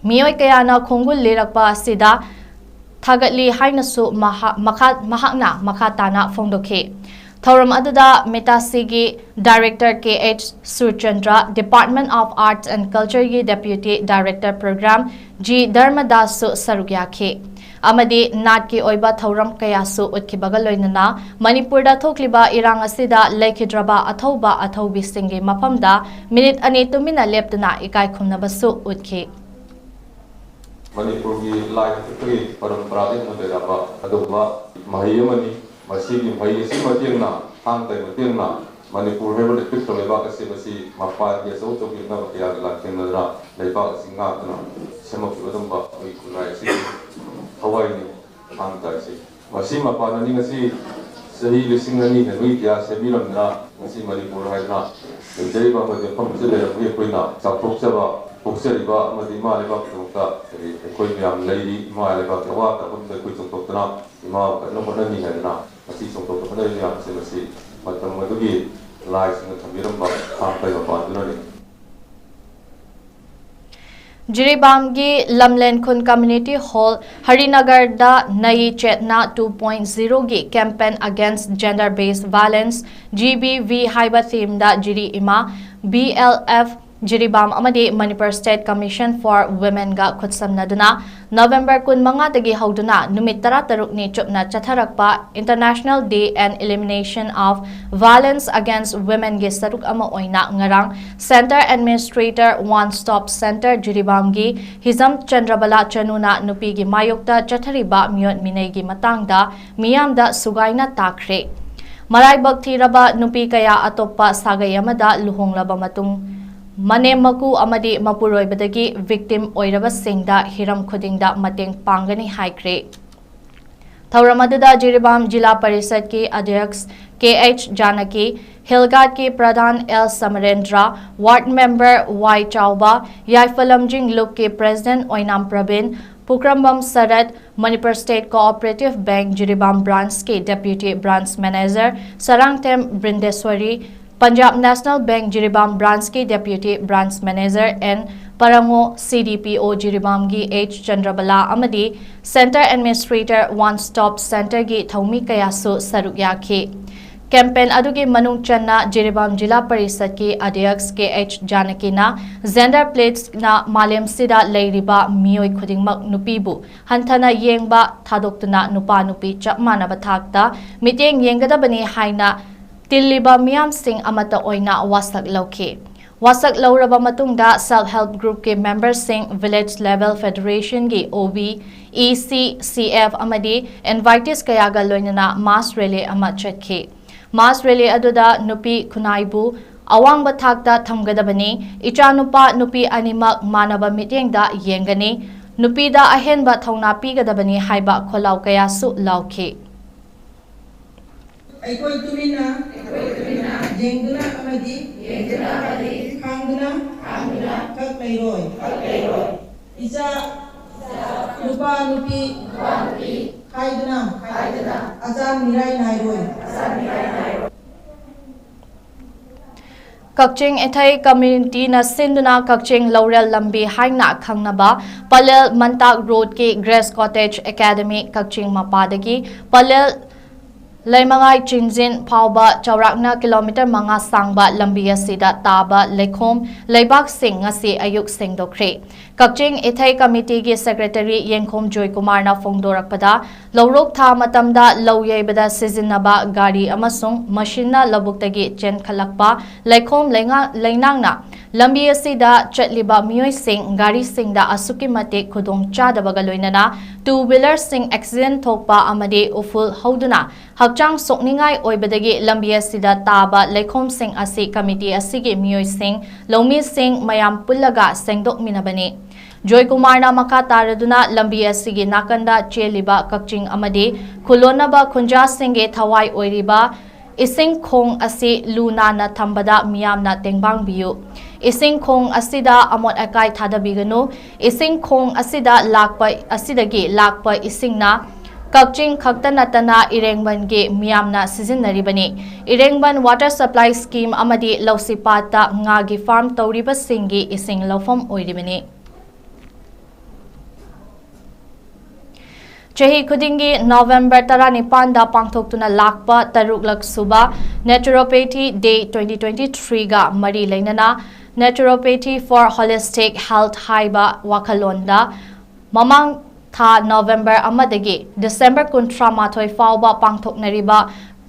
ꯃꯤꯑꯣꯏ ꯀꯌꯥꯅ ꯈꯣꯡꯒꯨꯜ ꯂꯤꯔꯛꯄ ꯑꯁꯤꯗ ꯊꯥꯒꯠꯂꯤ ꯍꯥꯏꯅꯁꯨ ꯃꯍꯥꯛ, ꯃꯈꯥ, ꯃꯍꯥꯛꯅ ꯃꯈꯥ ꯇꯥꯅ ꯐꯣꯡꯗꯣꯛꯈꯤ꯫ ꯊꯧꯔꯝ ꯑꯗꯨꯗ ꯃꯤꯠꯇꯁꯤꯒꯤ Director K H Surchandra, Department of Arts and Culture ꯒꯤ Deputy Director Program ꯖꯤ ꯙꯔꯃꯗꯥꯁꯁꯨ ꯁꯔꯨꯛ ꯌꯥꯈꯤ ꯑꯃꯗꯤ ꯅꯥꯠꯀꯤ ꯑꯣꯏꯕ ꯊꯧꯔꯝ ꯀꯌꯥꯁꯨ ꯎꯠꯈꯤꯕꯒ ꯂꯣꯏꯅꯅ ꯃꯅꯤꯄꯨꯔꯗ ꯊꯣꯛꯂꯤꯕ ꯏꯔꯥꯡ ꯑꯁꯤꯗ ꯂꯩꯈꯤꯗ꯭ꯔꯕ ꯑꯊꯧꯕ ꯑꯊꯧꯕꯤꯁꯤꯡꯒꯤ ꯃꯐꯝꯗ ꯃꯤꯅꯤꯠ ꯑꯅꯤ ꯇꯨꯃꯤꯟꯅ ꯂꯦꯞꯇꯨꯅ ꯏꯀꯥꯏ ꯈꯨꯝꯅꯕꯁꯨ ꯎꯠꯈꯤ꯫ ꯃꯅꯤꯄꯨꯔꯒꯤ ꯂꯥꯏ ꯀꯠꯄꯒꯤ ꯄꯔꯝꯄꯔꯥꯗꯒꯤ ꯍꯧꯅ ꯂꯩꯔꯛꯄ ꯑꯗꯨꯒꯨꯝꯕ ꯃꯍꯩ ꯑꯃꯅꯤ꯫ ꯃꯁꯤꯒꯤ ꯃꯍꯩ ꯑꯁꯤꯒꯤ ꯃꯇꯦꯡꯅ, ꯊꯥꯡ ꯇꯥꯒꯤ ꯃꯇꯦꯡꯅ ꯃꯅꯤꯄꯨꯔ ꯍꯥꯏꯕ ꯄꯤꯛꯈ꯭ꯔꯕ ꯂꯩꯕꯥꯛ ꯑꯁꯤ ꯃꯁꯤ ꯃꯄꯥꯟꯒꯤ ꯑꯆꯧ ꯑꯆꯧꯕ ꯌꯦꯛꯅꯕ ꯀꯌꯥꯒ ꯂꯥꯟꯊꯦꯡꯅꯗꯨꯅ ꯂꯩꯕꯥꯛ ꯑꯁꯤ ꯉꯥꯛꯇꯨꯅ ꯁꯦꯝꯃꯛꯈꯤꯕ ꯑꯗꯨꯒꯨꯝꯕ ꯑꯩꯈꯣꯏ ꯈꯨꯟꯅꯥꯏ ꯑꯁꯤꯒꯤ ꯊꯋꯥꯏꯅꯤ ꯍꯥꯏꯕ ꯇꯥꯏ꯫ ꯃꯁꯤ ꯃꯄꯥꯟ ꯑꯅꯤ ꯉꯁꯤ ꯆꯍꯤ ꯂꯤꯁꯤꯡ ꯑꯅꯤ ꯍꯦꯟꯕꯒꯤ ꯏꯇꯤꯍꯥꯁ ꯁꯦꯝꯕꯤꯔꯝꯗꯅ ꯉꯁꯤ ꯃꯅꯤꯄꯨꯔ ꯍꯥꯏꯗꯅ ꯂꯩꯖꯔꯤꯕ ꯑꯃꯗꯤ ꯃꯐꯝ ꯑꯁꯤꯗ ꯂꯩꯔꯝꯕꯒꯤ ꯑꯩꯈꯣꯏꯅ ꯆꯥꯎꯊꯣꯛꯆꯕ ꯄꯣꯛꯆꯔꯤꯕ ꯑꯃꯗꯤ ꯏꯃꯥ ꯂꯩꯕꯥꯛꯀꯤꯗꯃꯛꯇ ꯀꯔꯤ ꯑꯩꯈꯣꯏ ꯃꯌꯥꯝ ꯂꯩꯔꯤ꯫ ꯏꯃꯥ ꯂꯩꯕꯥꯛꯀꯤ ꯑꯋꯥ ꯇꯥꯐꯝꯗ ꯑꯩꯈꯣꯏ ꯆꯣꯡꯊꯣꯛꯇꯅ ꯏꯃꯥ ꯀꯟꯅ ꯍꯣꯠꯅꯅꯤ ꯍꯥꯏꯗꯅ ꯉꯁꯤ ꯆꯣꯡꯊꯣꯛꯄ ꯍꯣꯠꯅꯔꯤꯕ ꯃꯌꯥꯝꯁꯤꯡ ꯑꯁꯤ ꯃꯇꯝ ꯑꯗꯨꯒꯤ ꯂꯥꯏꯁꯤꯡꯅ ꯊꯝꯕꯤꯔꯝꯕ ꯊꯥꯡ ꯇꯩ ꯃꯄꯥꯟꯗꯨꯅꯅꯤ꯫ ꯖꯤꯔꯤꯕꯥꯝꯒꯤ ꯂꯝꯂꯦꯟ ꯈꯨꯟ ꯀꯝꯃ꯭ꯌꯨꯅꯤꯇꯤ ꯍꯣꯜ ꯍꯔꯤꯅꯒꯔꯗ ꯅꯌꯤ ꯆꯦꯠꯅꯥ ꯇꯨ ꯄꯣꯏꯟꯠ ꯖꯤꯔꯣꯒꯤ Campaign Against Gender Based Violence, G B V ꯍꯥꯏꯕ ꯊꯤꯝꯗ ꯖꯤꯔꯤ ꯏꯃꯥ, ꯕꯤ ꯑꯦꯜ ꯑꯦꯐ ꯖꯤꯔꯤꯕꯥꯝ ꯑꯃꯗꯤ ꯃꯅꯤꯄꯨꯔ State Commission for Womenꯒ ꯈꯨꯠꯁꯝꯅꯗꯨꯅ ꯅꯕꯦꯝꯕꯔ ꯀꯨꯟꯃꯉꯥꯗꯒꯤ ꯍꯧꯗꯨꯅ ꯅꯨꯃꯤꯠ ꯇꯔꯥꯇꯔꯨꯛꯅꯤ ꯆꯨꯞꯅ ꯆꯠꯊꯔꯛꯄ International Day and Elimination of Violence Against Womenꯒꯤ ꯁꯔꯨꯛ ꯑꯃ ꯑꯣꯏꯅ ꯉꯔꯥꯡ Center Administrator One Stop Center ꯖꯤꯔꯤꯕꯥꯝꯒꯤ ꯍꯤꯖꯝ ꯆꯟꯗ꯭ꯔꯕꯂꯥ ꯆꯅꯨꯅ ꯅꯨꯄꯤꯒꯤ ꯃꯥꯌꯣꯛꯇ ꯆꯠꯊꯔꯤꯕ ꯃꯤꯑꯣꯠ ꯃꯤꯅꯩꯒꯤ ꯃꯇꯥꯡꯗ ꯃꯤꯌꯥꯝꯗ ꯁꯨꯒꯥꯏꯅ ꯇꯥꯈ꯭ꯔꯦ꯫ ꯃꯔꯥꯏꯕꯛ ꯊꯤꯔꯕ ꯅꯨꯄꯤ ꯀꯌꯥ ꯑꯇꯣꯞꯄ ꯁꯥꯒꯩ ꯑꯃꯗ ꯂꯨꯍꯣꯡꯂꯕ ꯃꯇꯨꯡ ꯃꯅꯦꯝ ꯃꯀꯨ ꯑꯃꯗꯤ ꯃꯄꯨꯔꯣꯏꯕꯗꯒꯤ victim ꯑꯣꯏꯔꯕꯁꯤꯡꯗ ꯍꯤꯔꯝ ꯈꯨꯗꯤꯡꯗ ꯃꯇꯦꯡ ꯄꯥꯡꯒꯅꯤ ꯍꯥꯏꯈ꯭ꯔꯦ꯫ ꯊꯧꯔꯝ ꯑꯗꯨꯗ ꯖꯤꯔꯤꯕꯥꯝ ꯖꯤꯂꯥ ꯄꯔꯤꯁꯠꯀꯤ ꯑꯗ꯭ꯌꯛꯁ ꯀꯦ ꯑꯩꯆ ꯖꯥꯅꯀꯤ, ꯍꯤꯜꯒꯥꯠꯀꯤ pradhan L Samarendra, ward member Y Chaoba, Yaiphalamjing ꯂꯨꯞꯀꯤ president Oinam Prabin, Pukhrambam Sarat, Manipur State Cooperative Bank Jiribam branchꯀꯤ deputy branch manager Sarangthem Brindeswari, Punjab National Bank Jiribam branchꯀꯤ deputy branch manager N Parango, C D ꯄꯤ ꯑꯣ ꯖꯤꯔꯤꯕꯥꯝꯒꯤ ꯑꯩꯆ ꯆꯟꯗ꯭ꯔꯕꯂꯥ ꯑꯃꯗꯤ Center Administrator One Stop Centerꯒꯤ ꯊꯧꯃꯤ ꯀꯌꯥꯁꯨ ꯁꯔꯨꯛ ꯌꯥꯈꯤ꯫ Campaign ꯑꯗꯨꯒꯤ ꯃꯅꯨꯡ ꯆꯟꯅ ꯖꯤꯔꯤꯕꯥꯝ ꯖꯤꯂꯥ ꯄꯔꯤꯁꯠꯀꯤ ꯑꯗ꯭ꯌꯛꯁ ꯀꯦ ꯑꯩꯆ ꯖꯥꯅꯀꯤꯅ gender plateꯅ ꯃꯥꯂꯦꯝꯁꯤꯗ ꯂꯩꯔꯤꯕ ꯃꯤꯑꯣꯏ ꯈꯨꯗꯤꯡꯃꯛ ꯅꯨꯄꯤꯕꯨ ꯍꯟꯊꯅ ꯌꯦꯡꯕ ꯊꯥꯗꯣꯛꯇꯨꯅ ꯅꯨꯄꯥ ꯅꯨꯄꯤ ꯆꯞ ꯃꯥꯟꯅꯕ ꯊꯥꯛꯇ ꯃꯤꯠꯌꯦꯡ ꯌꯦꯡꯒꯗꯕꯅꯤ ꯍꯥꯏꯅ ꯇꯤꯜꯂꯤꯕ ꯃꯤꯌꯥꯝꯁꯤꯡ ꯑꯃꯠꯇ ꯑꯣꯏꯅ ꯋꯥꯁꯛ ꯂꯧꯈꯤ꯫ ꯋꯥꯁꯛ ꯂꯧꯔꯕ ꯃꯇꯨꯡꯗ Self Help Groupꯀꯤ memberꯁꯤꯡ, Village Level Federationꯒꯤ ꯑꯣ ꯕꯤ, ꯏ ꯁꯤ ꯁꯤ ꯑꯦꯐ ꯑꯃꯗꯤ invitees ꯀꯌꯥꯒ ꯂꯣꯏꯅꯅ mass rally ꯑꯃ ꯆꯠꯈꯤ꯫ Mass rally ꯑꯗꯨꯗ ꯅꯨꯄꯤ ꯈꯨꯟꯅꯥꯏꯕꯨ ꯑꯋꯥꯡꯕ ꯊꯥꯛꯇ ꯊꯝꯒꯗꯕꯅꯤ, ꯏꯆꯥꯅꯨꯄꯥ ꯅꯨꯄꯤ ꯑꯅꯤꯃꯛ ꯃꯥꯟꯅꯕ ꯃꯤꯠꯌꯦꯡꯗ ꯌꯦꯡꯒꯅꯤ, ꯅꯨꯄꯤꯗ ꯑꯍꯦꯟꯕ ꯊꯧꯅꯥ ꯄꯤꯒꯗꯕꯅꯤ ꯍꯥꯏꯕ ꯈꯣꯜꯂꯥꯎ ꯀꯌꯥꯁꯨ ꯂꯥꯎꯈꯤ꯫ ꯑꯩꯈꯣꯏ ꯇꯨꯃꯤꯟꯅ ꯌꯦꯡꯗꯨꯅ ꯑꯃꯗꯤ ꯈꯥꯡꯗꯨꯅ ꯈꯛ ꯂꯩꯔꯣꯏ꯫ ꯏꯆꯥ ꯅꯨꯄꯥ ꯅꯨꯄꯤ ꯍꯥꯏꯗꯨꯅ ꯑꯆꯥꯟ ꯃꯤꯔꯥꯏ ꯅꯥꯏꯔꯣꯏ꯫ ꯀꯛꯆꯤꯡ ꯏꯊꯩ ꯀꯝꯃ꯭ꯌꯨꯅꯤꯇꯤꯅ ꯁꯤꯟꯗꯨꯅ ꯀꯛꯆꯤꯡ ꯂꯧꯔꯦꯜ ꯂꯝꯕꯤ ꯍꯥꯏꯅ ꯈꯪꯅꯕ ꯄꯂꯦꯜ ꯃꯟꯇꯥꯛ ꯔꯣꯗꯀꯤ ꯒ꯭ꯔꯦꯁ ꯀꯣꯇꯦꯖ ꯑꯦꯀꯥꯗꯃꯤ ꯀꯛꯆꯤꯡ ꯃꯄꯥꯗꯒꯤ ꯄꯂꯦꯜ ꯂꯩꯃꯉꯥꯏ ꯆꯤꯡꯖꯤꯟ ꯐꯥꯎꯕ ꯆꯥꯎꯔꯥꯛꯅ ꯀꯤꯂꯣꯃꯤꯇꯔ ꯃꯉꯥ ꯁꯥꯡꯕ ꯂꯝꯕꯤ ꯑꯁꯤꯗ ꯇꯥꯕ ꯂꯩꯈꯣꯝ ꯂꯩꯕꯥꯛꯁꯤꯡ ꯉꯁꯤ ꯑꯌꯨꯛ ꯁꯦꯡꯗꯣꯛꯈ꯭ꯔꯦ꯫ ꯀꯛꯆꯤꯡ ꯏꯊꯩ ꯀꯃꯤꯇꯤꯒꯤ ꯁꯦꯀ꯭ꯔꯦꯇꯔꯤ ꯌꯦꯡꯈꯣꯝ ꯖꯣꯏꯀꯨꯃꯥꯔꯅ ꯐꯣꯡꯗꯣꯔꯛꯄꯗ, ꯂꯧꯔꯣꯛ ꯊꯥ ꯃꯇꯝꯗ ꯂꯧ ꯌꯩꯕꯗ ꯁꯤꯖꯤꯟꯅꯕ ꯒꯥꯔꯤ ꯑꯃꯁꯨꯡ ꯃꯁꯤꯟꯅ ꯂꯧꯕꯨꯛꯇꯒꯤ ꯆꯦꯟꯈꯠꯂꯛꯄ ꯂꯩꯈꯣꯝ ꯂꯩꯉꯥ-, ꯂꯩꯅꯥꯡꯅ ꯂꯝꯕꯤ ꯑꯁꯤꯗ ꯆꯠꯂꯤꯕ ꯃꯤꯑꯣꯏꯁꯤꯡ, ꯒꯥꯔꯤꯁꯤꯡꯗ ꯑꯁꯨꯛꯀꯤ ꯃꯇꯤꯛ ꯈꯨꯗꯣꯡ ꯆꯥꯗꯕꯒ ꯂꯣꯏꯅꯅ two wheelerꯁꯤꯡ ꯑꯦꯛꯁꯤꯗꯦꯟ ꯊꯣꯛꯄ ꯑꯃꯗꯤ ꯎꯐꯨꯜ ꯍꯧꯗꯨꯅ ꯍꯛꯆꯥꯡ ꯁꯣꯛꯅꯤꯡꯉꯥꯏ ꯑꯣꯏꯕꯗꯒꯤ ꯂꯝꯕꯤ ꯑꯁꯤꯗ ꯇꯥꯕ ꯂꯩꯈꯣꯝꯁꯤꯡ ꯑꯁꯤ ꯀꯃꯤꯇꯤ ꯑꯁꯤꯒꯤ ꯃꯤꯑꯣꯏꯁꯤꯡ, ꯂꯧꯃꯤꯁꯤꯡ ꯃꯌꯥꯝ ꯄꯨꯜꯂꯒ ꯁꯦꯡꯗꯣꯛꯃꯤꯟꯅꯕꯅꯤ꯫ ꯖꯣꯏꯀꯨꯃꯥꯔꯅ ꯃꯈꯥ ꯇꯥꯔꯗꯨꯅ ꯂꯝꯕꯤ ꯑꯁꯤꯒꯤ ꯅꯥꯀꯟꯗ ꯆꯦꯜꯂꯤꯕ ꯀꯛꯆꯤꯡ ꯑꯃꯗꯤ ꯈꯨꯂꯣꯟꯅꯕ ꯈꯨꯟꯖꯥꯁꯤꯡꯒꯤ ꯊꯋꯥꯏ ꯑꯣꯏꯔꯤꯕ ꯏꯁꯤꯡ ꯈꯣꯡ ꯑꯁꯤ ꯂꯨ ꯅꯥꯟꯅ ꯊꯝꯕꯗ ꯃꯤꯌꯥꯝꯅ ꯇꯦꯡꯕꯥꯡꯕꯤꯌꯨ꯫ ꯏꯁꯤꯡ ꯈꯣꯡ ꯑꯁꯤꯗ ꯑꯃꯣꯠ ꯑꯀꯥꯏ ꯊꯥꯗꯕꯤꯒꯅꯨ꯫ ꯏꯁꯤꯡ ꯈꯣꯡ ꯑꯁꯤꯗ ꯂꯥꯛꯄ, ꯑꯁꯤꯗꯒꯤ ꯂꯥꯛꯄ ꯏꯁꯤꯡꯅ ꯀꯛꯆꯤꯡ ꯈꯛꯇ ꯅꯠꯇꯅ ꯏꯔꯦꯡꯕꯟꯒꯤ ꯃꯤꯌꯥꯝꯅ ꯁꯤꯖꯤꯟꯅꯔꯤꯕꯅꯤ꯫ ꯏꯔꯦꯡꯕꯟ water supply scheme ꯑꯃꯗꯤ ꯂꯧꯁꯤꯄꯥꯠꯇ ꯉꯥꯒꯤ farm ꯇꯧꯔꯤꯕꯁꯤꯡꯒꯤ ꯏꯁꯤꯡ ꯂꯧꯐꯝ ꯑꯣꯏꯔꯤꯕꯅꯤ꯫ ꯆꯍꯤ ꯈꯨꯗꯤꯡꯒꯤ ꯅꯣꯚꯦꯝꯕꯔ ꯇꯔꯥꯅꯤꯄꯥꯟꯗ ꯄꯥꯡꯊꯣꯛꯇꯨꯅ ꯂꯥꯛꯄ ꯇꯔꯨꯛꯂꯛ ꯁꯨꯕ Naturopathy Day twenty twenty-threeꯒ ꯃꯔꯤ ꯂꯩꯅꯅ Naturopathy for Holistic Health ꯍꯥꯏꯕ ꯋꯥꯈꯜꯂꯣꯟꯗ ꯃꯃꯥꯡ ꯊꯥ ꯅꯣꯚꯦꯝꯕꯔ ꯑꯃꯗꯒꯤ ꯗꯤꯁꯦꯝꯕꯔ ꯀꯨꯟꯊ꯭ꯔꯥ ꯃꯥꯊꯣꯏ ꯐꯥꯎꯕ ꯄꯥꯡꯊꯣꯛꯅꯔꯤꯕ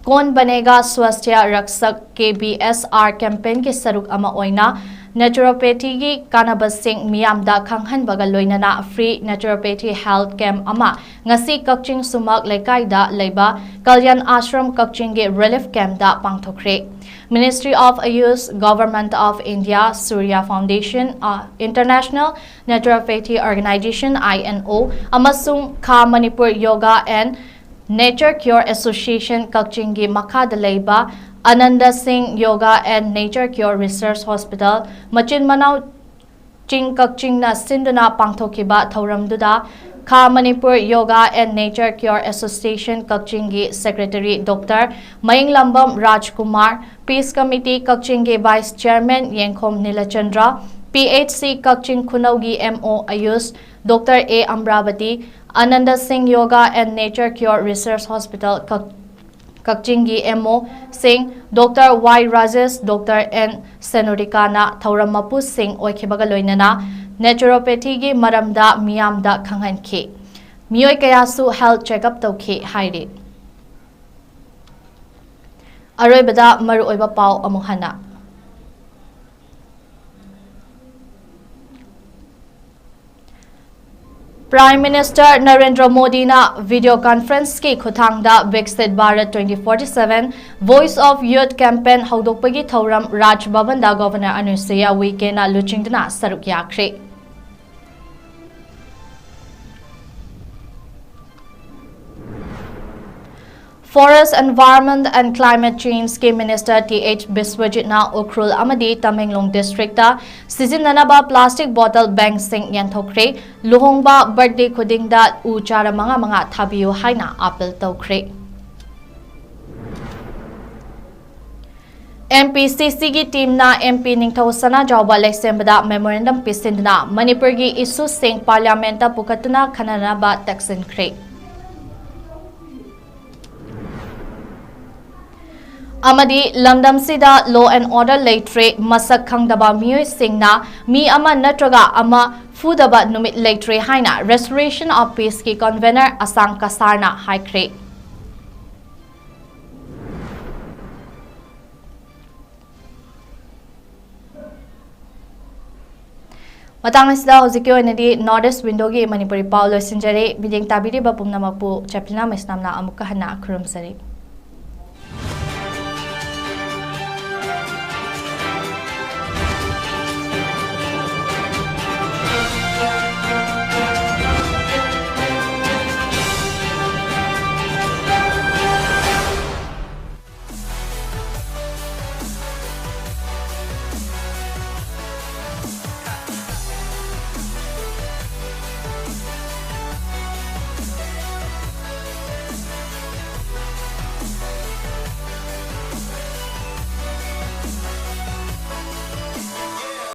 ꯀꯣꯟ ꯕꯅꯦꯒꯥ Swasthya ꯔꯛꯁꯛ, K B S R campaignꯒꯤ ꯁꯔꯨꯛ ꯑꯃ ꯑꯣꯏꯅ Naturopathyꯒꯤ ꯀꯥꯟꯅꯕꯁꯤꯡ ꯃꯤꯌꯥꯝꯗ ꯈꯪꯍꯟꯕꯒ ꯂꯣꯏꯅꯅ free naturopathy health camp ꯑꯃ ꯉꯁꯤ ꯀꯛꯆꯤꯡ ꯁꯨꯃꯥꯛ ꯂꯩꯀꯥꯏꯗ ꯂꯩꯕ ꯀꯜꯌꯥꯟ ꯑꯥꯁ꯭ꯔꯝ ꯀꯛꯆꯤꯡꯒꯤ relief campꯇ ꯄꯥꯡꯊꯣꯛꯈ꯭ꯔꯦ꯫ Ministry of Ayush, Government of India, Surya Foundation, ꯑ, International Naturopathy Organization, I N O, ꯑꯃꯁꯨꯡ ꯈꯥ Manipur Yoga and Nature Cure Association ꯀꯛꯆꯤꯡꯒꯤ ꯃꯈꯥꯗ ꯂꯩꯕ ꯑꯅꯟꯗ ꯁꯤꯡ Yoga and Nature Cure Research Hospital, ꯃꯆꯤꯟ ꯃꯅꯥꯎ ꯆꯤꯡ ꯀꯛꯆꯤꯡꯅ ꯁꯤꯟꯗꯨꯅ ꯄꯥꯡꯊꯣꯛꯈꯤꯕ ꯊꯧꯔꯝꯗꯨꯗ ꯈꯥ Manipur Yoga and Nature Cure Association ꯀꯛꯆꯤꯡꯒꯤ Secretary Doctor ꯃꯌꯤꯡꯂꯝꯕꯝ ꯔꯥꯖꯀꯨꯃꯥꯔ, Peace Committee ꯀꯛꯆꯤꯡꯒꯤ Vice Chairman ꯌꯦꯡꯈꯣꯝ ꯅꯤꯂꯆꯟꯗ꯭ꯔ, P H C Kakching ꯈꯨꯅꯧꯒꯤ M O ꯑꯌꯨꯁ, Doctor A ꯑꯝꯔꯥꯕꯇꯤ, ꯑꯅꯟꯗ ꯁꯤꯡ Yoga and Nature Cure Research Hospital ꯀꯛ-, ꯀꯛꯆꯤꯡꯒꯤ M O ꯁꯤꯡ, Doctor Y Rajesh, Doctor N ꯁꯦꯅꯣꯔꯤꯀꯥꯅ ꯊꯧꯔꯝ ꯃꯄꯨꯁꯤꯡ ꯑꯣꯏꯈꯤꯕꯒ ꯂꯣꯏꯅꯅ naturopathyꯒꯤ ꯃꯔꯝꯗ ꯃꯤꯌꯥꯝꯗ ꯈꯪꯍꯟꯈꯤ꯫ ꯃꯤꯑꯣꯏ ꯀꯌꯥꯁꯨ health checkup ꯇꯧꯈꯤ ꯍꯥꯏꯔꯤ꯫ ꯑꯔꯣꯏꯕꯗ ꯃꯔꯨꯑꯣꯏꯕ ꯄꯥꯎ ꯑꯃꯨꯛ ꯍꯟꯅ꯫ Prime Minister ꯅꯔꯦꯟꯗ꯭ꯔ ꯃꯣꯗꯤꯅ video conferenceꯀꯤ ꯈꯨꯠꯊꯥꯡꯗ Viksit Bharat twenty forty-seven Voice of Youth campaign ꯍꯧꯗꯣꯛꯄꯒꯤ ꯊꯧꯔꯝ ꯔꯥꯖ ꯚꯕꯟꯗ Governor ꯑꯅꯨꯁꯨꯏꯌꯥ ꯎꯏꯀꯦꯅ ꯂꯨꯆꯤꯡꯗꯨꯅ ꯁꯔꯨꯛ ꯌꯥꯈ꯭ꯔꯦ꯫ Forest, Environment and Climate Changeꯀꯤ Minister Th ꯕꯤꯁ꯭ꯋꯖꯤꯠꯅ ꯎꯈ꯭ꯔꯨꯜ ꯑꯃꯗꯤ ꯇꯃꯦꯡꯂꯣꯡ districtꯇ ꯁꯤꯖꯤꯟꯅꯅꯕ plastic bottle bankꯁꯤꯡ ꯌꯦꯟꯊꯣꯛꯈ꯭ꯔꯦ꯫ ꯂꯨꯍꯣꯡꯕ, birthday ꯈꯨꯗꯤꯡꯗ ꯎ ꯆꯥꯔ ꯃꯉꯥ ꯃꯉꯥ ꯊꯥꯕꯤꯌꯨ ꯍꯥꯏꯅ appeal ꯇꯧꯈ꯭ꯔꯦ꯫ M P C Cꯒꯤ teamꯅ M P ꯅꯤꯡꯊꯧ ꯁꯅꯥꯖꯥꯎꯕ ꯂꯩꯁꯦꯝꯕꯗ memorandum ꯄꯤꯁꯤꯟꯗꯨꯅ ꯃꯅꯤꯄꯨꯔꯒꯤ issueꯁꯤꯡ parliamentꯇ ꯄꯨꯈꯠꯇꯨꯅ ꯈꯟꯅꯅꯕ ꯇꯛꯁꯤꯟꯈ꯭ꯔꯦ꯫ ꯑꯃꯗꯤ ꯂꯝꯗꯝꯁꯤꯗ law and order ꯂꯩꯇ꯭ꯔꯦ, ꯃꯁꯛ ꯈꯪꯗꯕ ꯃꯤꯑꯣꯏꯁꯤꯡꯅ ꯃꯤ ꯑꯃ ꯅꯠꯇ꯭ꯔꯒ ꯑꯃ ꯐꯨꯗꯕ ꯅꯨꯃꯤꯠ ꯂꯩꯇ꯭ꯔꯦ ꯍꯥꯏꯅ Restoration of Peaceꯀꯤ convener ꯑꯁꯥꯡ ꯀꯁꯥꯔꯅ ꯍꯥꯏꯈ꯭ꯔꯦ꯫ ꯃꯇꯥꯡ ꯑꯁꯤꯗ ꯍꯧꯖꯤꯛꯀꯤ ꯑꯣꯏꯅꯗꯤ North East Window ꯒꯤ ꯃꯅꯤꯄꯨꯔꯤ ꯄꯥꯎ ꯂꯣꯏꯁꯤꯟꯖꯔꯦ꯫ ꯃꯤꯠꯌꯦꯡ ꯇꯥꯕꯤꯔꯤꯕ ꯄꯨꯝꯅꯃꯛꯄꯨ ꯆꯦꯄ꯭ꯂꯤꯅꯥ ꯃꯩꯁꯅꯥꯝꯅ ꯑꯃꯨꯛꯀ ꯍꯟꯅ ꯈꯨꯔꯨꯝꯖꯔꯤ꯫